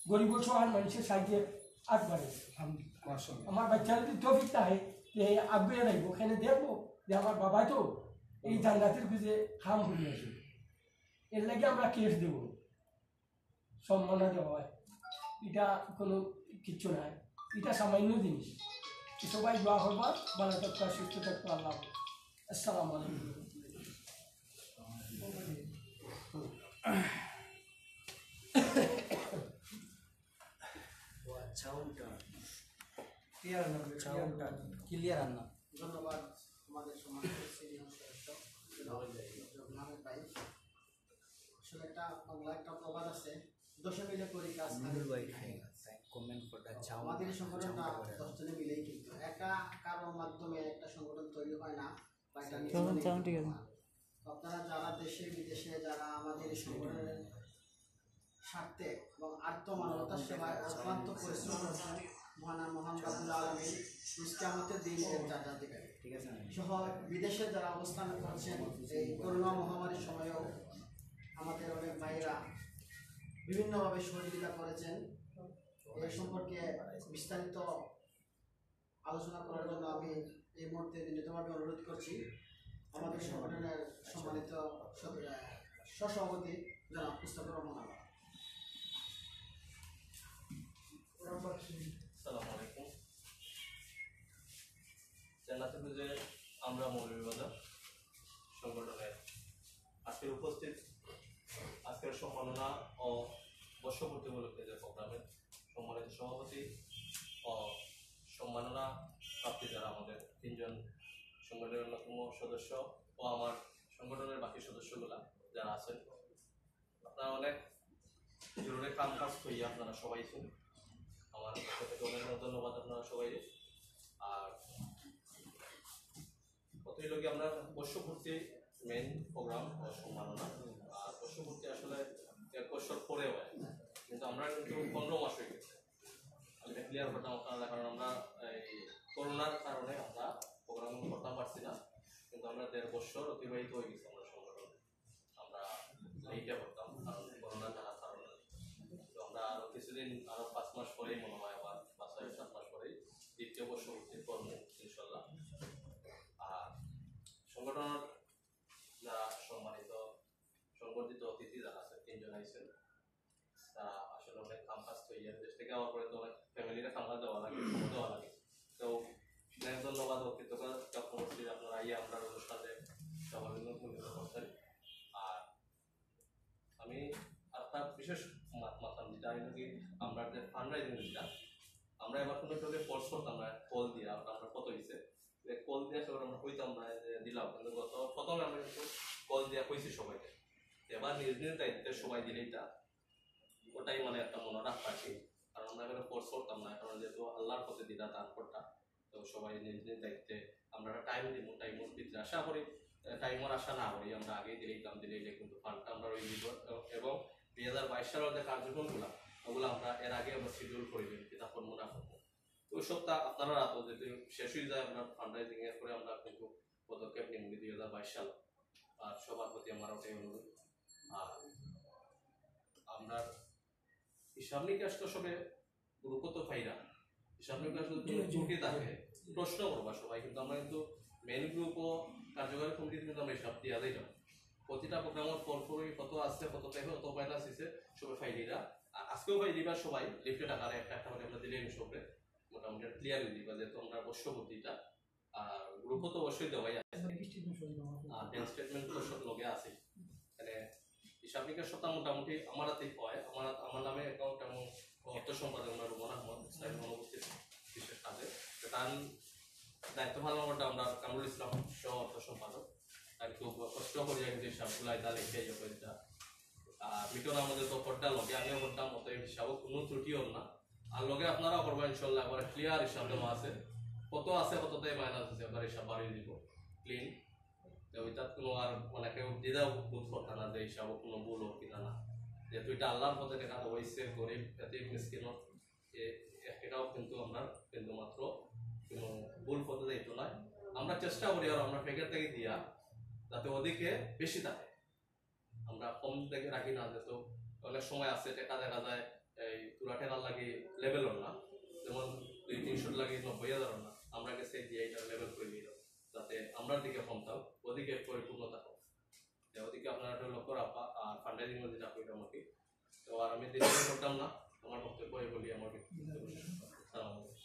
গরিব অসহায় মানুষের সাহায্যে আগ বাড়ে। আলহামদুলিল্লাহ। মাশাআল্লাহ। আমার বাচ্চা যদি তৌফিক থাকে, যে আগুয়ে যাইব, ওখানে দেখবো যে আমার বাবায় তো এই জান্নাতের খুঁজে কাম করি আছে। এর লাগি আমরা ক্যাশ দেব, সম্মাননা দেওয়া হয়, এটা কোনো কিচ্ছু নাই, এটা সামান্য জিনিস। তো সবাই দোয়া করবা, ভালো থাকবা, সুস্থ থাকবা, আল্লাহ হাফেজ। আসসালামু আলাইকুম। ও আচ্ছা, ওটা। ক্লিয়ার না, ক্লিয়ার না। ধন্যবাদ আমাদের সম্মানিত সিনিয়র সদস্য জনাব আহমেদ ভাই। আসলে একটা বাংলা একটা প্রবাদ আছে, "দশে মিলে করি কাজ, খালি মিলে করি না।" Comment for the sound, আমাদের এই সংগঠনটা sound। দশ জনে মিলেই কিন্তু, একা কারোর মাধ্যমে একটা সংগঠন তৈরি হয় না। বা এটা কেমন নিজেও sound ঠিক আছে? আপনারা যারা দেশে বিদেশে, যারা আমাদের এই সংগঠনের স্বার্থে এবং আর্ত মানবতার সেবায় অক্লান্ত পরিশ্রম করছেন, মহান, মহান রব্বুল আলামিন রোজ কিয়ামতের দিন এর জাযা দিবেন। ঠিক আছে। সহ বিদেশে যারা অবস্থান করছেন, এই করোনা মহামারীর সময়ও আমাদের অনেক ভাইরা বিভিন্নভাবে সহযোগিতা করেছেন। এ সম্পর্কে বিস্তারিত আলোচনা করার জন্য আমি এই মুহূর্তে বিনীতভাবে অনুরোধ করছি আমাদের সংগঠনের সম্মানিত সদ-, আহ, সহসভাপতি জনাব মুস্তাফিজুর রহমান আলম। আসসালামু আলাইকুম। জান্নাতুল ফিরদৌস, আমরা মৌলভীবাজার সংগঠনের আজকের উপস্থিত, আজকের সম্মাননা ও বর্ষপূর্তি উপলক্ষে যে প্রোগ্রামের সম্মানিত সভাপতি ও সম্মাননা প্রাপ্তি যারা আমাদের তিনজন সংগঠনের অন্যতম সদস্য ও আমার সংগঠনের বাকি সদস্যগুলা যারা আছেন, আপনারা অনেক জরুরি কাম কাজ হইয়া আপনারা সবাই আছেন। আমার পক্ষ থেকে অনেক অনেক ধন্যবাদ আপনারা সবাই। আর কতই লোকে আমরা বর্ষপূর্তি মেইন প্রোগ্রাম ও সম্মাননা। আর বর্ষপূর্তি আসলে এক বছর পরে হয়, কিন্তু আমরা কিন্তু পনেরো মাস হয়ে গেছে। আমি ক্লিয়ার করতাম আপনারা, কারণ আমরা এই করোনার কারণে আমরা প্রোগ্রাম করতে পারছি না, কিন্তু আমরা দেড় বছর অতিবাহিত হয়ে গেছে আমরা সংগঠন। আমরা এইটা করতাম, কারণ করোনা যারা কারণে আরো পাঁচ মাস পরেই মনে হয়, আবার পাঁচ ছয় সাত মাস পরেই দ্বিতীয় বর্ষ উত্তীর্ণ করবো ইনশাল্লাহ। আর সংগঠনের যারা সম্মানিত সংবর্ধিত অতিথি যারা আছেন, তিনজন আইছেন, তারা আসলে অনেক কাম কাজ তৈরি, দেশ থেকে আওয়ার পরে তো অনেক ফ্যামিলিরা কাম কাজ দেওয়া লাগে, সময় দেওয়া লাগে। তো অনেক ধন্যবাদ ও কৃতজ্ঞতা জ্ঞাপন করছি আপনারা আইয়া আমরা অনুষ্ঠানে সভাপতিত্ব করছেন। আর আমি একটা বিশেষ মাত মাতাম, যেটা হলো কি, আমরা যে ফান্ড রাইজিং, যেটা আমরা এবার কোনো কাউকে ফোর্স করতাম না, কল দিয়া আমরা কত হয়েছে, কল দিয়া সবার আমরা কইতাম না যে দিলাম, কিন্তু গত প্রথমে আমরা কিন্তু কল দিয়া কইছি সবাইকে, এবার নিজ নিজ দায়িত্বে সবাই দিলে এটা ওটাই মানে একটা মনে রাখা আর কি। কারণ আমরা এখানে ফোর্স করতাম না, কারণ যেহেতু আল্লাহর পথে দিলা দান করতা, তো সবাই নিজ নিজ দায়িত্বে আমরা একটা টাইম দিব, টাইমর ভিতরে আশা করি, টাইমর আশা না করি, আমরা আগেই দিলেই দাম দিলে এটা কিন্তু ফান্ডটা আমরা ওই দিব। এবং দুই হাজার বাইশ সালের যে কার্যক্রমগুলো, ওগুলো আমরা এর আগে আমরা শিডিউল করি দিই, কিতা করবো না করবো। তো ওই সবটা আপনারা রাখো, যদি শেষ হয়ে যায় আমরা ফান্ড রাইজিং, এরপরে আমরা কিন্তু পদক্ষেপ নিব দুই হাজার বাইশ সাল। আর সবার প্রতি আমার ওটাই অনুরোধ। আর আমরা হিসাব নিকাশ তো সবে গ্রুপও তো পাইরা, হিসাব নিকাশ যদি জি, জি। ত্রুটি থাকে প্রশ্ন করবা সবাই, কিন্তু আমরা কিন্তু মেইন গ্রুপও কার্যকরী কমিটিতে কিন্তু আমরা হিসাব দিয়া যাইতাম। প্রতিটা প্রোগ্রামের পর পরই কত আছে, কত টাইমে কত মাইনাস হয়েছে, সবাই ফাইলিরা। আ-, আজকেও ফাইলিবা সবাই, লিফলেট আকারে একটা একটা করে আমরা দিলে সবরে মোটামুটি ক্লিয়ার হয়ে দিবা, যেহেতু আমরা বর্ষপতিটা। আর গ্রুপও তো অবশ্যই দেওয়াই আছে। আর ব্যাংক স্টেটমেন্ট তো সব লগে আছে। মানে হিসাব নিকাশ সবটা মোটামুটি আমার হাতেই হয়। আমার, আমার নামে অ্যাকাউন্ট এবং অর্থ সম্পাদক আমরা রুমন আহমদ, স্যার অনুপস্থিত বিশেষ কাজে। তো তার দায়িত্ব পালন করতে আমরা কামরুল ইসলাম সহ অর্থ সম্পাদক। তার খুব কষ্ট করিয়া কিন্তু হিসাবগুলো এটা লিখে ইয়ে করে দিতা। আর মিটন আমাদের তো পড়টা লগে, আমিও পড়তাম, অত হিসাবও কোনো ত্রুটি হল না। আর লগে আপনারাও করবা ইনশাল্লাহ, একবারে ক্লিয়ার হিসাব দেওয়া আছে, কত আছে, কতটাই মাইনাস আছে, একবার হিসাব বাড়িয়ে দিব ক্লিন। তো ওইটা কোনো আর মানে কেউ দ্বিধা বোধ করতা না যে হিসাবও কোনো ভুল হোক কিনা না, যেহেতু এটা আল্লাহর পথে দেখা তো হয়েছে, গরিব এতিম মিসকিন হোক, এ-, এটাও কিন্তু আমরা কিন্তু মাত্র কোনো ভুল পথে যাইতো নয়। আমরা চেষ্টা করি আর আমরা প্যাকেট থেকে দিয়া যাতে ওদিকে বেশি থাকে, আমরা কম থেকে রাখি না, যেহেতু অনেক সময় আছে টাকা দেখা যায় এই তুলা টেকার লাগি লেভেল হল না, যেমন দুই তিনশো লাগি নব্বই হাজার হল না, আমরা গেছে দিয়ে এটা লেভেল করে দিই, যাতে আমরার দিকে কম থাক, ওদিকে পরিপূর্ণতা হোক। যে ওদিকে আপনারা একটু লক্ষ্য রাখবা, আর ফান্ড রাইজিং যেটা কইলাম আর কি। তো আর আমি দীর্ঘ করতাম না, আমার বক্তব্য এই বলি আমার ব্যক্তিগত বিষয়। সালাম আলাইকুম।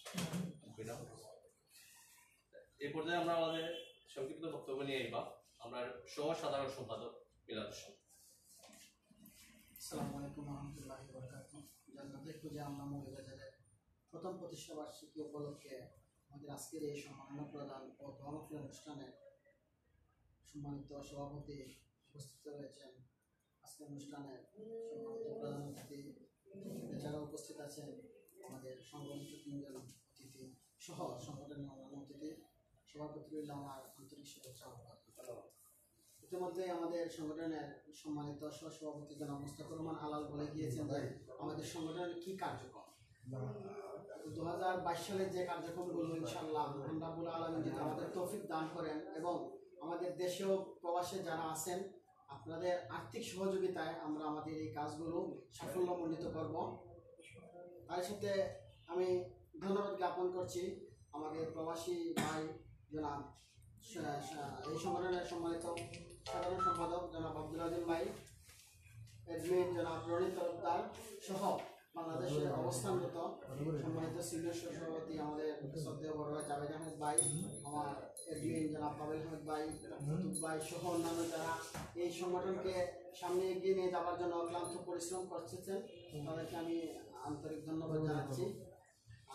এই পর্যায়ে আমরা আমাদের সংক্ষিপ্ত বক্তব্য নিয়ে আইবা আমরা সহ সাধারণ সম্পাদক মিলাদ হোসেন। আসসালামু আলাইকুম ওয়া রাহমাতুল্লাহি ওয়া বারাকাতুহু। জান্নাতুল খুঁজে আমরা মৌলভীবাজারের প্রথম প্রতিষ্ঠা বার্ষিকী উপলক্ষে আমাদের আজকের এই সম্মাননা প্রদান ও দোয়া মাহফিল অনুষ্ঠানে সম্মানিত সভাপতি উপস্থিত রয়েছেন, আজকের অনুষ্ঠানে সম্মানিত প্রধান অতিথি, এছাড়াও উপস্থিত আছেন আমাদের সংগঠনের তিনজন অতিথি সহ সংগঠনের অন্যান্য অতিথি, সবার প্রতি রইল আমার আন্তরিক শুভেচ্ছা ও অভিনন্দন। ইতিমধ্যে আমাদের সংগঠনের সম্মানিত সহ-সভাপতি জনাব মোস্তাকুর রহমান আলাল বলে গিয়েছেন যে আমাদের সংগঠনের কি কার্যক্রম। দু হাজার বাইশ সালে যে কার্যক্রমগুলো ইনশাআল্লাহ মহান রাব্বুল আলামিন যদি আমাদের তৌফিক দান করেন এবং আমাদের দেশেও প্রবাসে যারা আছেন আপনাদের আর্থিক সহযোগিতায় আমরা আমাদের এই কাজগুলো সাফল্যমণ্ডিত করব। তার সাথে আমি ধন্যবাদ জ্ঞাপন করছি আমাদের প্রবাসী ভাই জনাব সা-, সা-, এই সংগঠনের সম্মানিত সাধারণ সম্পাদক জনাব আব্দুল আজিম ভাই, অ্যাডমিন জনাব রনি তরফদার সহ বাংলাদেশে অবস্থানরত সম্মানিত সিনিয়র সভাপতি আমাদের শ্রদ্ধেয় বড় ভাই জাভেদ আহমেদ ভাই, আমার অ্যাডমিন জনাব পাবেল আহমেদ ভাই, কুতুব ভাই সহ অন্যান্য যারা এই সংগঠনকে সামনে এগিয়ে নিয়ে যাওয়ার জন্য অক্লান্ত পরিশ্রম করতেছেন, তাদেরকে আমি আন্তরিক ধন্যবাদ জানাচ্ছি।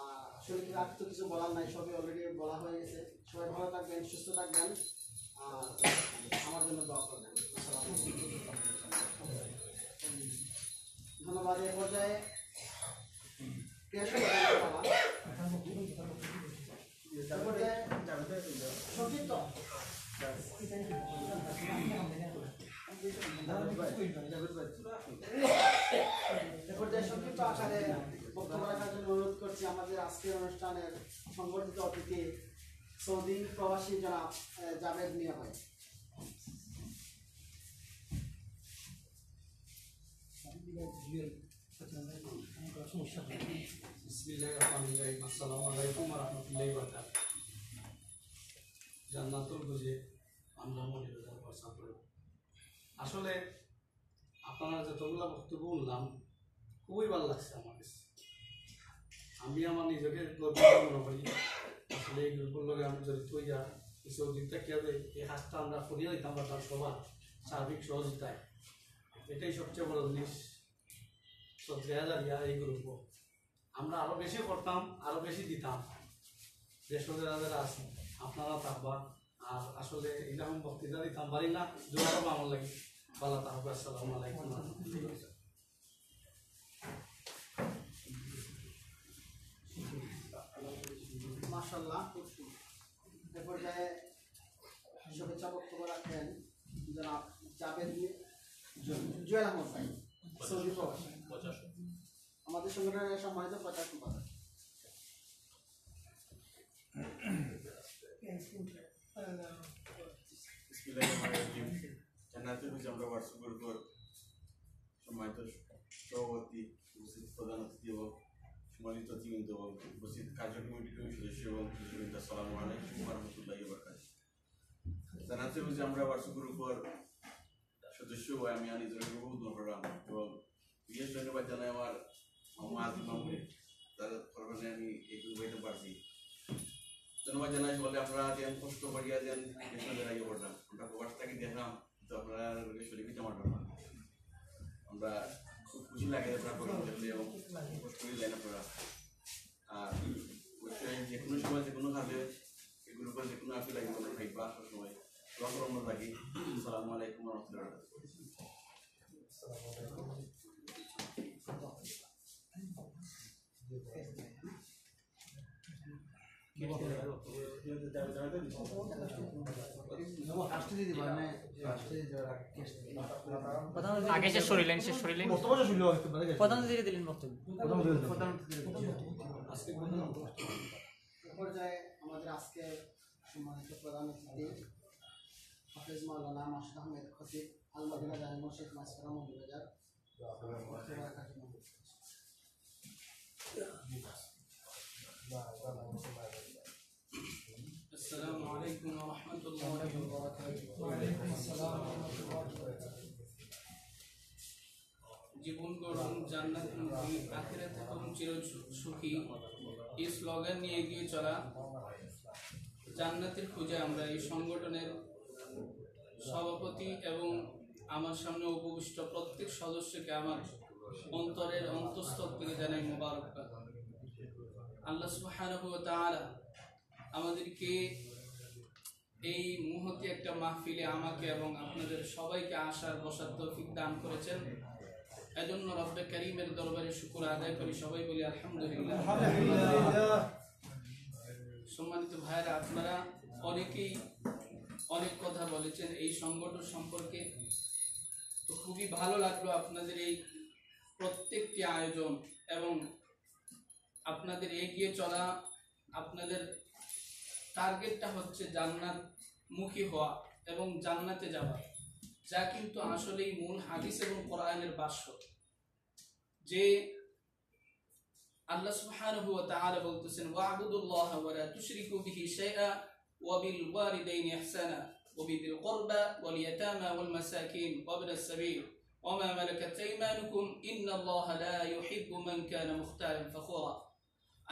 আহ, আসলে কি আর তো কিছু বলার নাই, সবই already বলা হয়ে গেছে। সবাই ভালো থাকবেন, সুস্থ থাকবেন, আর আমার জন্য দোয়া করবেন। আসসালামু আলাইকুম। ধন্যবাদ। এ পর্যায়ে প্রিয় সভাপতি বাবা, এ পর্যায়ে সংক্ষিপ্ত এ পর্যায়ে সংক্ষিপ্ত আকারে বক্তব্য রাখার জন্য অনুরোধ করছি আমাদের আজকের অনুষ্ঠানের সংবর্ধিত অতিথি সৌদি প্রবাসী জনাব, আহ, জাভেদ মিয়া ভাই। বিসমিল্লাহির রহমানির রহিম। আসসালামু আলাইকুম ওয়া রাহমাতুল্লাহি ওয়া বারাকাতুহু। জান্নাতুল খুঁজে আমরা মৌলভীবাজার পৌঁছাবো। আসলে আপনারা যতগুলা বক্তব্য শুনলাম, খুবই ভালো লাগছে আমার কাছে। আমি আমার নিজেকে গর্বিত মনে করি। আসলে এই গ্রুপের লগে আমি জড়িত হইয়া কিছু দিন থাকিয়া যে এই কাজটা আমরা করিয়া দিতাম পারতাম সবার সার্বিক সহযোগিতায়, এটাই সবচেয়ে বড় জিনিস। শ্রদ্ধেয় জারিয়া এই গ্রুপ আমরা আরো বেশি করতাম, আরো বেশি দিতাম। দেশো যারা যারা আছি, আপনারা থাকবা। আর আসলে এরকম বক্তৃতা দিতাম পারি না, জোয়ারও আমার লাগে। ভালো থাকবে। আসসালামু আলাইকুম ওয়া রাহমাতুল্লাহি ওয়া বারাকাতুহু। মাশাআল্লাহ, খুব সুন্দর। এ পর্যায়ে শুভেচ্ছা বক্তব্য রাখেন জনাব জাবেদ জু-, জুয়েল আহমদ ভাই, সৌদি প্রবাসী। আমাদের সংগঠনের সম্মানিত প্রচার সম্পাদক। বিসমিল্লাহির রহমানির রহিম। জান্নাতুল খুঁজে আমরা WhatsApp গ্রুপের সম্মানিত সভাপতি, উপস্থিত প্রধান অতিথি এবং সম্মানিত অতিথিবৃন্দ এবং উপস্থিত কার্যকরী কমিটির সদস্য এবং সদস্যবৃন্দ, আসসালামু আলাইকুম ওয়া রাহমাতুল্লাহি ওয়া বারাকাতুহু। জান্নাতুল খুঁজে আমরা WhatsApp গ্রুপের সদস্য হয়ে আমি আনি জনগণ উদ্বোধন করলাম এবং বিশেষ ধন্যবাদ জানাই আমার মামা আজিম মামুনি, তার কারণে আমি এই গ্রুপ হইতে পারছি। ধন্যবাদ জানাই সকলে, আপনারা যেন কষ্ট করিয়া যেন দেশে বেড়াইয়া পড়লাম, আমরা প্রবাস থাকি দেখলাম, তো আপনারা শরীর হইতে আমার বাবা, আমরা খুব খুশি লাগে আপনারা প্রোগ্রাম দেখলে এবং কষ্ট করে যায় না আপনারা। আর অবশ্যই যে কোনো সময় যে কোনো কাজে এই গ্রুপে যে কোনো আপনি লাগে কোনো ভাই বা সবসময় দোয়া করো আমরা থাকি। আসসালামু আলাইকুম ওয়া রাহমাতুল্লাহি ওয়া বারাকাতুহু। আগে শেষ করিলেন, শেষ করিলেন। প্রধান অতিথি দিলেন বক্তব্য। এ পর্যায়ে আমাদের আজকে সম্মানিত প্রধান অতিথি হাফেজ মাওলানা মাসুদ আহমেদ খতিব, আল মদিনা জামে মসজিদ, মাছপাড়া মৌলভীবাজার। السلام عليكم ورحمة الله وبركاته. জীবন গড়ুন জান্নাতমুখী, আখিরাতে করুন চির সুখী। এই স্লোগান নিয়ে এগিয়ে চলা জান্নাতের খুঁজে আমরা এই সংগঠনের সভাপতি এবং আমার সামনে উপবিষ্ট প্রত্যেক সদস্যকে আমার অন্তরের অন্তঃস্থল থেকে জানাই মোবারকবাদ। আল্লাহ সুবহানাহু ওয়া তাআলা আমাদেরকে এই মহতী একটা মাহফিলে আমাকে এবং আপনাদের সবাইকে আসার বসার তৌফিক দান করেছেন। এজন্য রব্বে করিমের দরবারে শুকর আদায় করি, সবাই বলি আলহামদুলিল্লাহ। সম্মানিত ভাইরা, আপনারা অনেকেই অনেক কথা বলেছেন এই সংগঠন সম্পর্কে, তো খুবই ভালো লাগলো আপনাদের এই প্রত্যেকটি আয়োজন এবং আপনাদের এগিয়ে চলা। আপনাদের টার্গেটটা হচ্ছে জান্নাত মুখী হওয়া এবং জান্নাতে যাওয়া, যা কিন্তু আসলেই মূল হাদিস এবং কোরআনের ভাষ্য। যে আল্লাহ সুবহানাহু ওয়া তাআলা বলতেছেন, "ওয়া'বুদুল্লাহা ওয়া লা তুশরিকু বিহি শাইআ ওয়া বিল ওয়ালিদাইনি ইহসানা ওয়া বিযিল কুরবা ওয়াল ইয়াতামা ওয়াল মাসাকিন ওয়া ইবনাস সাবিল ওয়া মা মালাকাত আইমানুকুম ইন্নাল্লাহা লা ইউহিব্বু মান কানা মুখতালান ফাখুরা।"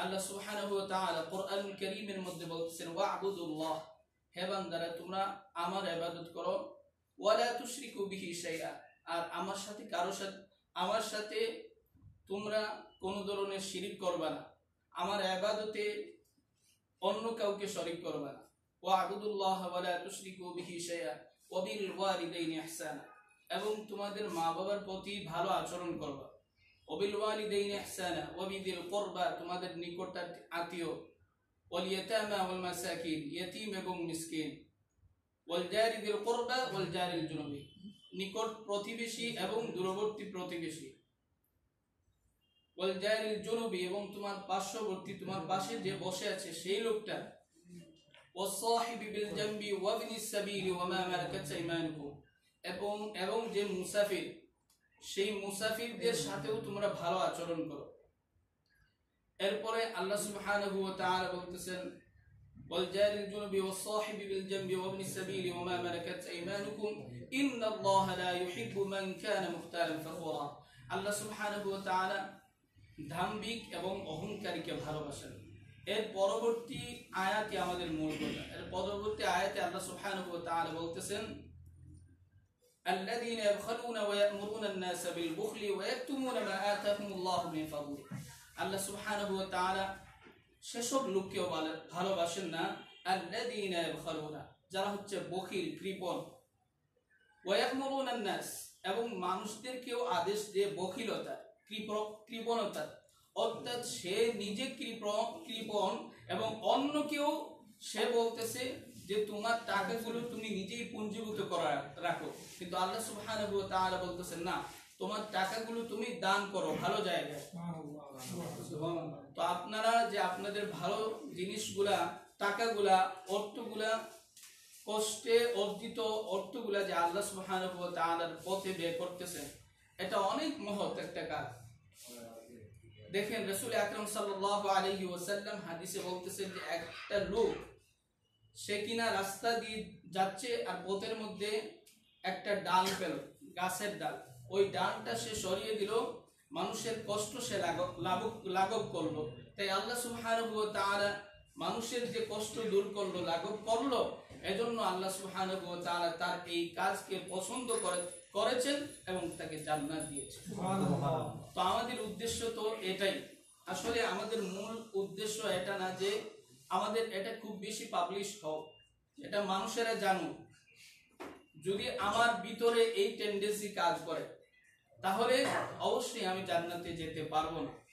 আল্লাহ সুবহানাহু ওয়া তাআলা কোরআনুল কারীমের মধ্যে বলতেছেন, "ওয়া'বুদুল্লাহ, হে বান্দারা, তোমরা আমার ইবাদত করো, ওয়া লা তুশরিকু বিহি শাইআ, আর আমার সাথে কারো সাথে, আমার সাথে তোমরা কোনো ধরনের শিরিক করবা না, আমার ইবাদতে অন্য কাউকে শরিক করবা না। ওয়া'বুদুল্লাহা ওয়া লা তুশরিকু বিহি শাইআ ওয়া বিল ওয়ালিদাইনি ইহসানা, এবং তোমাদের মা বাবার প্রতি ভালো আচরণ করবা। ওয়া বিল ওয়ালিদাইনি ইহসানা ওয়া বিযিল কুরবা, তোমাদের নিকট আত্মীয়, ওয়াল ইয়াতামা ওয়াল মাসাকিন, ইয়াতিম এবং মিসকিন, ওয়াল জারি যিল কুরবা ওয়াল জারিল জুনুবি, নিকট প্রতিবেশী এবং দূরবর্তী প্রতিবেশী, ওয়াল জারিল জুনুবি, এবং তোমার পার্শ্ববর্তী, তোমার পাশে যে বসে আছে সেই লোকটা, ওয়াস সাহিবি বিল জানবি ওয়াবনিস সাবিলি ওয়া মা মালাকাত আইমানুকুম, এবং, এবং যে মুসাফির, সেই মুসাফিরদের সাথেও তোমরা ভালো আচরণ করো। এরপরে আল্লাহ সুবহানাহু ওয়া তাআলা বলতেছেন, "ওয়াল জারিল জুনুবি ওয়াস সাহিবি বিল জানবি ওয়াবনিস সাবিলি ওয়া মা মালাকাত আইমানুকুম, ইন্নাল্লাহা লা ইউহিব্বু মান কানা মুখতালান ফাখুরা।" আল্লাহ সুবহানাহু ওয়া তাআলা দাম্ভিক এবং অহংকারীকে ভালোবাসেন। এর পরবর্তী আয়াতই আমাদের মূল কথা। এর পরবর্তী আয়াতে আল্লাহ সুবহানাহু ওয়া তাআলা বলতেছেন, "আল্লাযীনা ইয়াবখালুনা ওয়া ইয়া'মুরুনান নাসা বিল বুখলি ওয়া ইয়াকতুমুনা মা আতাহুমুল্লাহু মিন ফাদলি।" আল্লাহ সুবহানাহু ওয়া তাআলা সেসব লোককেও ভালো-, ভালোবাসেন না, "আল্লাযীনা ইয়াবখালুনা", যারা হচ্ছে বখিল, কৃপণ, "ওয়া ইয়া'মুরুনান নাস", এবং মানুষদেরকেও আদেশ দিয়ে বখিলতা, কৃপ-, কৃপণতা, অর্থাৎ সে নিজে কৃপ-, কৃপণ এবং অন্যকেও সে বলতেছে যে, "তোমার টাকাগুলো তুমি নিজেই পুঞ্জীভূত করা রাখো", কিন্তু আল্লাহ সুবহানাহু ওয়া তাআলা বলতেছেন, "না, তোমার টাকাগুলো তুমি দান করো ভালো জায়গায়।" তো আপনারা যে আপনাদের ভালো জিনিসগুলা, টাকাগুলা, অর্থগুলা, কষ্টে অর্জিত অর্থগুলা যে আল্লাহ সুবহানাহু ওয়া তাআলার পথে ব্যয় করতেছেন, এটা অনেক মহৎ একটা কাজ। দেখেন, রাসূল আকরাম সাল্লাল্লাহু আলাইহি ওয়াসাল্লাম হাদিসে বলতেছেন যে একটা লোক, সে কিনা রাস্তা দিয়ে যাচ্ছে আর পথের মধ্যে একটা ডাল পেল, গাছের ডাল, ওই ডালটা সে সরিয়ে দিল, মানুষের কষ্ট সে লাঘব, লাঘব, লাঘব করলো। তাই আল্লাহ সুবহানাহু ওয়া তাআলা মানুষের যে কষ্ট দূর করলো, লাঘব করলো, এজন্য আল্লাহ সুবহানাহু ওয়া তাআলা তার এই কাজকে পছন্দ করে, করেছেন এবং তাকে জান্নাত দিয়েছেন। সুবহানাল্লাহ। তো আমাদের উদ্দেশ্য তো এটাই, আসলে আমাদের মূল উদ্দেশ্য এটা না যে আমাদের এটা খুব বেশি পাবলিশ হোক, এটা মানুষেরা জানুক। যদি আমার ভিতরে এই টেন্ডেন্সি কাজ করে, তাহলে অবশ্যই আমি জান্নাতে যেতে পারবো না।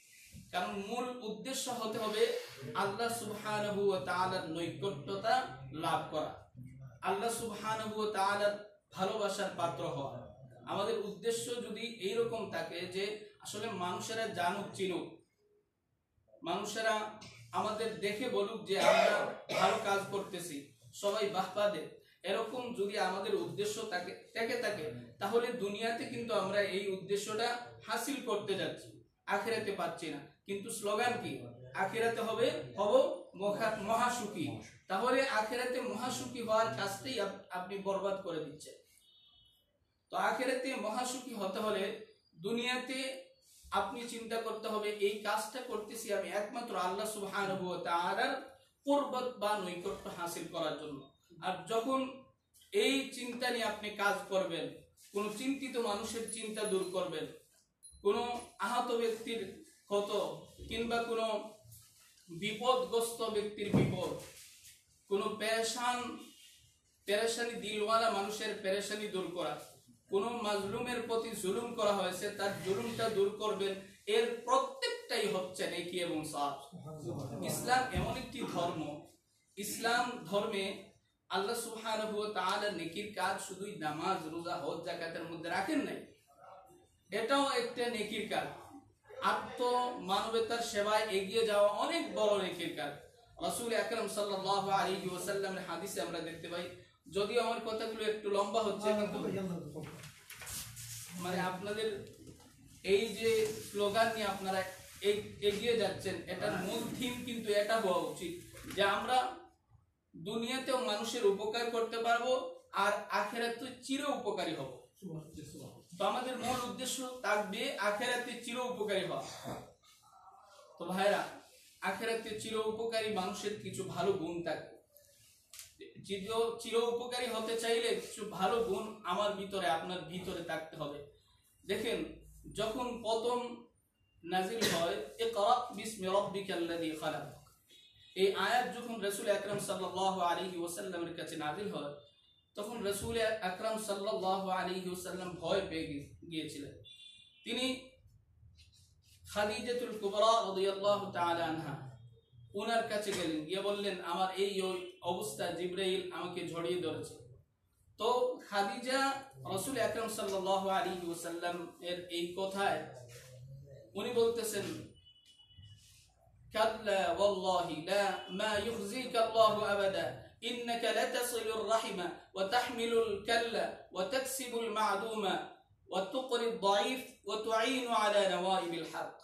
কারণ মূল উদ্দেশ্য হতে হবে আল্লাহ সুবহানাহু ওয়া তাআলার নৈকট্যতা লাভ করা, আল্লাহ সুবহানাহু ওয়া তাআলার ভালোবাসার পাত্র হওয়া। আমাদের উদ্দেশ্য যদি এইরকম থাকে যে আসলে মানুষেরা জানুক, চিনুক, মানুষেরা আমাদের দেখে বলুক যে আমরা ভালো কাজ করতেছি, সবাই বাহবা দেয়, এরকম যদি আমাদের উদ্দেশ্য থাকে, থেকে থাকে, তাহলে দুনিয়াতে কিন্তু আমরা এই উদ্দেশ্যটা হাসিল করতে যাচ্ছি, আখেরাতে পাচ্ছি না। কিন্তু স্লোগান কি? আখেরাতে হবে, হব মহা-, মহাসুখী। তাহলে আখেরাতে মহাসুখী হওয়ার কাজটাই আপ-, আপনি বরবাদ করে দিচ্ছেন। তো আখেরাতে মহাসুখী হতে হলে দুনিয়াতে আপনি চিন্তা করতে হবে, এই কাজটা করতেছি আমি একমাত্র আল্লাহ সুবহানাহু ওয়া তাআলার কুরবত বা নৈকট্য হাসিল করার জন্য। আর যখন এই চিন্তা নিয়ে আপনি কাজ করবেন, কোনো চিন্তিত মানুষের চিন্তা দূর করবেন, কোনো আহত ব্যক্তির ক্ষত কিংবা কোনো বিপদগ্রস্ত ব্যক্তির বিপদ, কোনো পেরেশান, পেরেশানি দিলওয়ালা মানুষের পেরেশানি দূর করা, কোনো মাজলুমের প্রতি জুলুম করা হয়েছে, তার জুলুমটা দূর করবেন, এর প্রত্যেকটাই হচ্ছে নেকি এবং সওয়াব। ইসলাম এমন একটি ধর্ম, ইসলাম ধর্মে আল্লাহ সুবহানাহু ওয়া তাআলা নেকির কাজ শুধুই নামাজ, রোজা, হজ, যাকাতের মধ্যে রাখেন নাই, এটাও একটা নেকির কাজ। আত্ম মানবতার সেবায় এগিয়ে যাওয়া অনেক বড় নেকির কাজ। রাসূল আকরাম সাল্লাল্লাহু আলাইহি ওয়াসাল্লামের হাদিসে আমরা দেখতে পাই, যদিও আমার কথাগুলো একটু লম্বা হচ্ছে, কিন্তু মানে আপনাদের এই যে স্লোগান নিয়ে আপনারা এগ-, এগিয়ে যাচ্ছেন, এটার মূল থিম কিন্তু এটা হওয়া উচিত যে আমরা দুনিয়াতেও মানুষের উপকার করতে পারবো, আর আখেরাতে চির উপকারী হব। তো আমাদের মূল উদ্দেশ্য থাকবে আখেরাতে চির উপকারী হওয়া। তো ভাইরা, আখেরাতে চির উপকারী মানুষের কিছু ভালো গুণ থাকে। চির, চির উপকারী হতে চাইলে কিছু ভালো গুণ আমার ভিতরে, আপনার ভিতরে থাকতে হবে। দেখেন, যখন প্রথম নাজিল হয়, "ইকরা বিসমি রাব্বিকাল্লাযী খালাক", এই আয়াত যখন রাসূল আকরাম সাল্লাল্লাহু আলাইহি ওয়াসাল্লামের কাছে নাজিল হয়, তখন রাসূল আকরাম সাল্লাল্লাহু আলাইহি ওয়াসাল্লাম ভয় পেয়ে গি-, গিয়েছিলেন। তিনি খাদিজাতুল কুবরা রাদিয়াল্লাহু তাআলা আনহা, ওনার কাছে গেলেন, গিয়ে বললেন, "আমার এই, এই অবস্থা, জিব্রাইল আমাকে জড়িয়ে ধরেছে।" তো খাদিজা রাসূল আকরাম সাল্লাল্লাহু আলাইহি ওয়াসাল্লাম এর এই কথায় উনি বলতেছেন, "কাল্লা ওয়াল্লাহি লা, মা ইউখজিকাল্লাহু আবাদা, ইন্নাকা লাতাসিলুর রাহিমা ওয়া তাহমিলুল কাল্লা ওয়া তাকসিবুল মা'দুমা ওয়া তুকরিদ দাইফ ওয়া তুঈনু আলা নাওয়াইবিল হক।"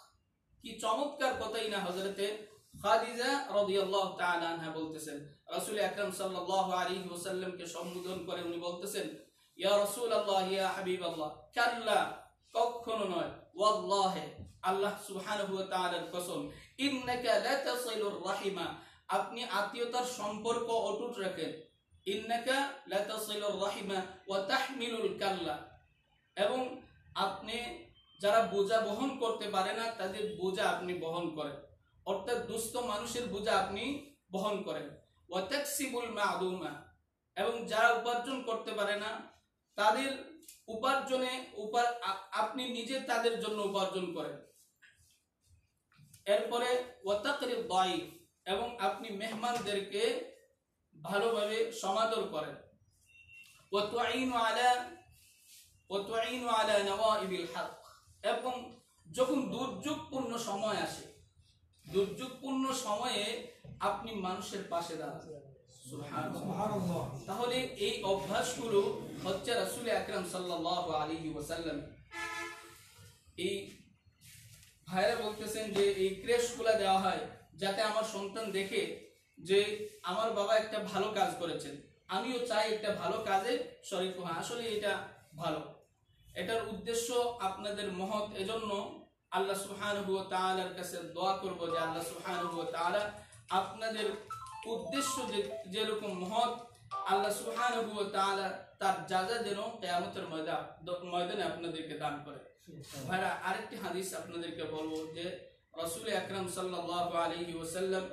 কি চমৎকার কথাই না হযরতে খাদিজা রাদিয়াল্লাহু তাআলা আনহা বলতেছেন। রাসূল আকরাম সাল্লাল্লাহু আলাইহি ওয়াসাল্লামকে সম্বোধন করে উনি বলতেছেন, "ইয়া রাসূলুল্লাহ, ইয়া হাবিবাল্লাহ, কাল্লা, কখনো নয়, ওয়াল্লাহি, আল্লাহ সুবহানাহু ওয়া তাআলার কসম, ইন্নাকা লাতাসিলুর রাহিমা, আপনি আত্মীয়তার সম্পর্ক অটুট রাখেন, ইন্নাকা লাতাসিলুর রাহিমা ওয়া তাহমিলুল কাল্লা, এবং আপনি যারা বোঝা বহন করতে পারে না তাদের বোঝা আপনি বহন করেন, অর্থাৎ দুস্থ মানুষের বোঝা আপনি বহন করেন, ওয়া তাকসিবুল মাদুমা, এবং যারা উপার্জন করতে পারে না তাদের উপার্জনে উপা-, আ-, আপনি নিজে তাদের জন্য উপার্জন করেন।" এরপরে ওয়া তাকরিদ দাইফ, এবং আপনি মেহমানদেরকে ভালোভাবে সমাদর করেন। ওয়া তুইনু আলা, ওয়া তুইনু আলা নাওয়াইবিল হক, এবং যখন দুর্যোগপূর্ণ সময় আসে, দুর্যোগপূর্ণ সময়ে আপনি মানুষের পাশে দাঁড়ান। সুবহানাল্লাহ। সুবহানাল্লাহ। তাহলে এই অভ্যাসগুলো হচ্ছে রাসূল আকরাম সাল্লাল্লাহু আলাইহি ওয়াসাল্লাম। এই ভাইরা বলতেছেন যে এই ক্রেশগুলা দেওয়া হয় যাতে আমার সন্তান দেখে যে আমার বাবা একটা ভালো কাজ করেছেন, আমিও চাই একটা ভালো কাজে শরিক হওয়া। আসলে এটা ভালো, এটার উদ্দেশ্য আপনাদের মহৎ, এজন্য আল্লাহ সুবহানাহু ওয়া তাআলার কাছে দোয়া করব যে আল্লাহ সুবহানাহু ওয়া তাআলা আপনাদের উদ্দেশ্য যে, যেরকম মহৎ, আল্লাহ সুবহানাহু ওয়া তাআলা তার যা যা যেন কিয়ামতের ময়দা-, দ-, ময়দানে আপনাদেরকে দান করে। ভাইরা, আরেকটি হাদিস আপনাদেরকে বলবো যে রাসূল আকরাম সাল্লাল্লাহু আলাইহি ওয়াসাল্লাম,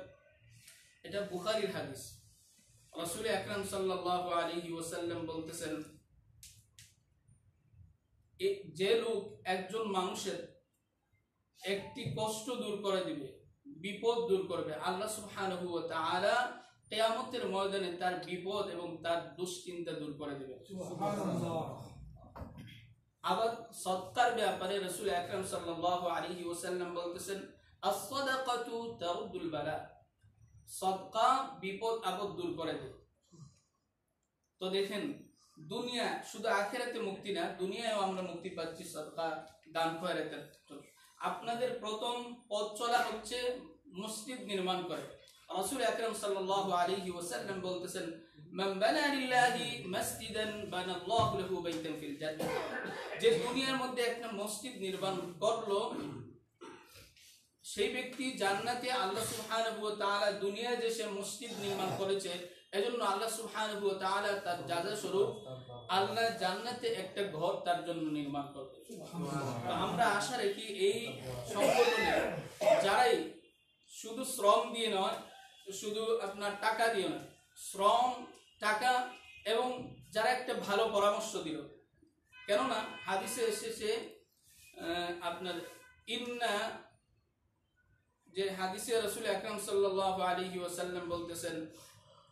এটা বুখারীর হাদিস, রাসূল আকরাম সাল্লাল্লাহু আলাইহি ওয়াসাল্লাম বলতেছেন, এ-, যে লোক একজন মানুষের একটি কষ্ট দূর করে দিবে, বিপদ দূর করবে, আল্লাহ সুবহানাহু ওয়া তাআলা কিয়ামতের ময়দানে তার বিপদ এবং তার দুশ্চিন্তা দূর করে দিবে। সুবহানাল্লাহ। আবার সদকার ব্যাপারে রাসূল আকরাম সাল্লাল্লাহু আলাইহি ওয়াসাল্লাম বলতেছেন, "আস-সাদাকাতু তারুদ্দুল বালা।" সদকা বিপদ আপদ দূর করে দেয়। তো দেখেন, দুনিয়া শুধু আখেরাতে মুক্তি না, দুনিয়ায়ও আমরা মুক্তি পাচ্ছি সদকা দান খয়রাতের। আপনাদের প্রথম পথ চলা হচ্ছে মসজিদ নির্মাণ করে। রাসূল আকরাম সাল্লাল্লাহু আলাইহি ওয়াসাল্লাম বলতেছেন, "মান বানা লিল্লাহি মাসজিদান বানাল্লাহু লাহু বাইতান ফিল জান্নাহ।" যে দুনিয়ার মধ্যে একটা মসজিদ নির্মাণ করলো, সেই ব্যক্তি জান্নাতে, আল্লাহ সুবহানাহু ওয়া তাআলা দুনিয়ায় যে সে মসজিদ নির্মাণ করেছে, এজন্য আল্লাহ সুবহানাহু ওয়া তাআলা তার জাযা স্বরূপ আল্লাহ জান্নাতে একটা ঘর তার জন্য নির্মাণ করবে। তো আমরা আশা রাখি এই সংগঠনে যারাই শুধু শ্রম দিয়ে নয়, শুধু আপনার টাকা দিয়ে নয়, শ্রম, টাকা এবং যারা একটা ভালো পরামর্শ দিল, কেননা হাদিসে এসেছে, আহ, আপনার ইন্না, যে হাদিসে রাসূল আকরাম সাল্লাল্লাহু আলাইহি ওয়াসাল্লাম বলতেছেন,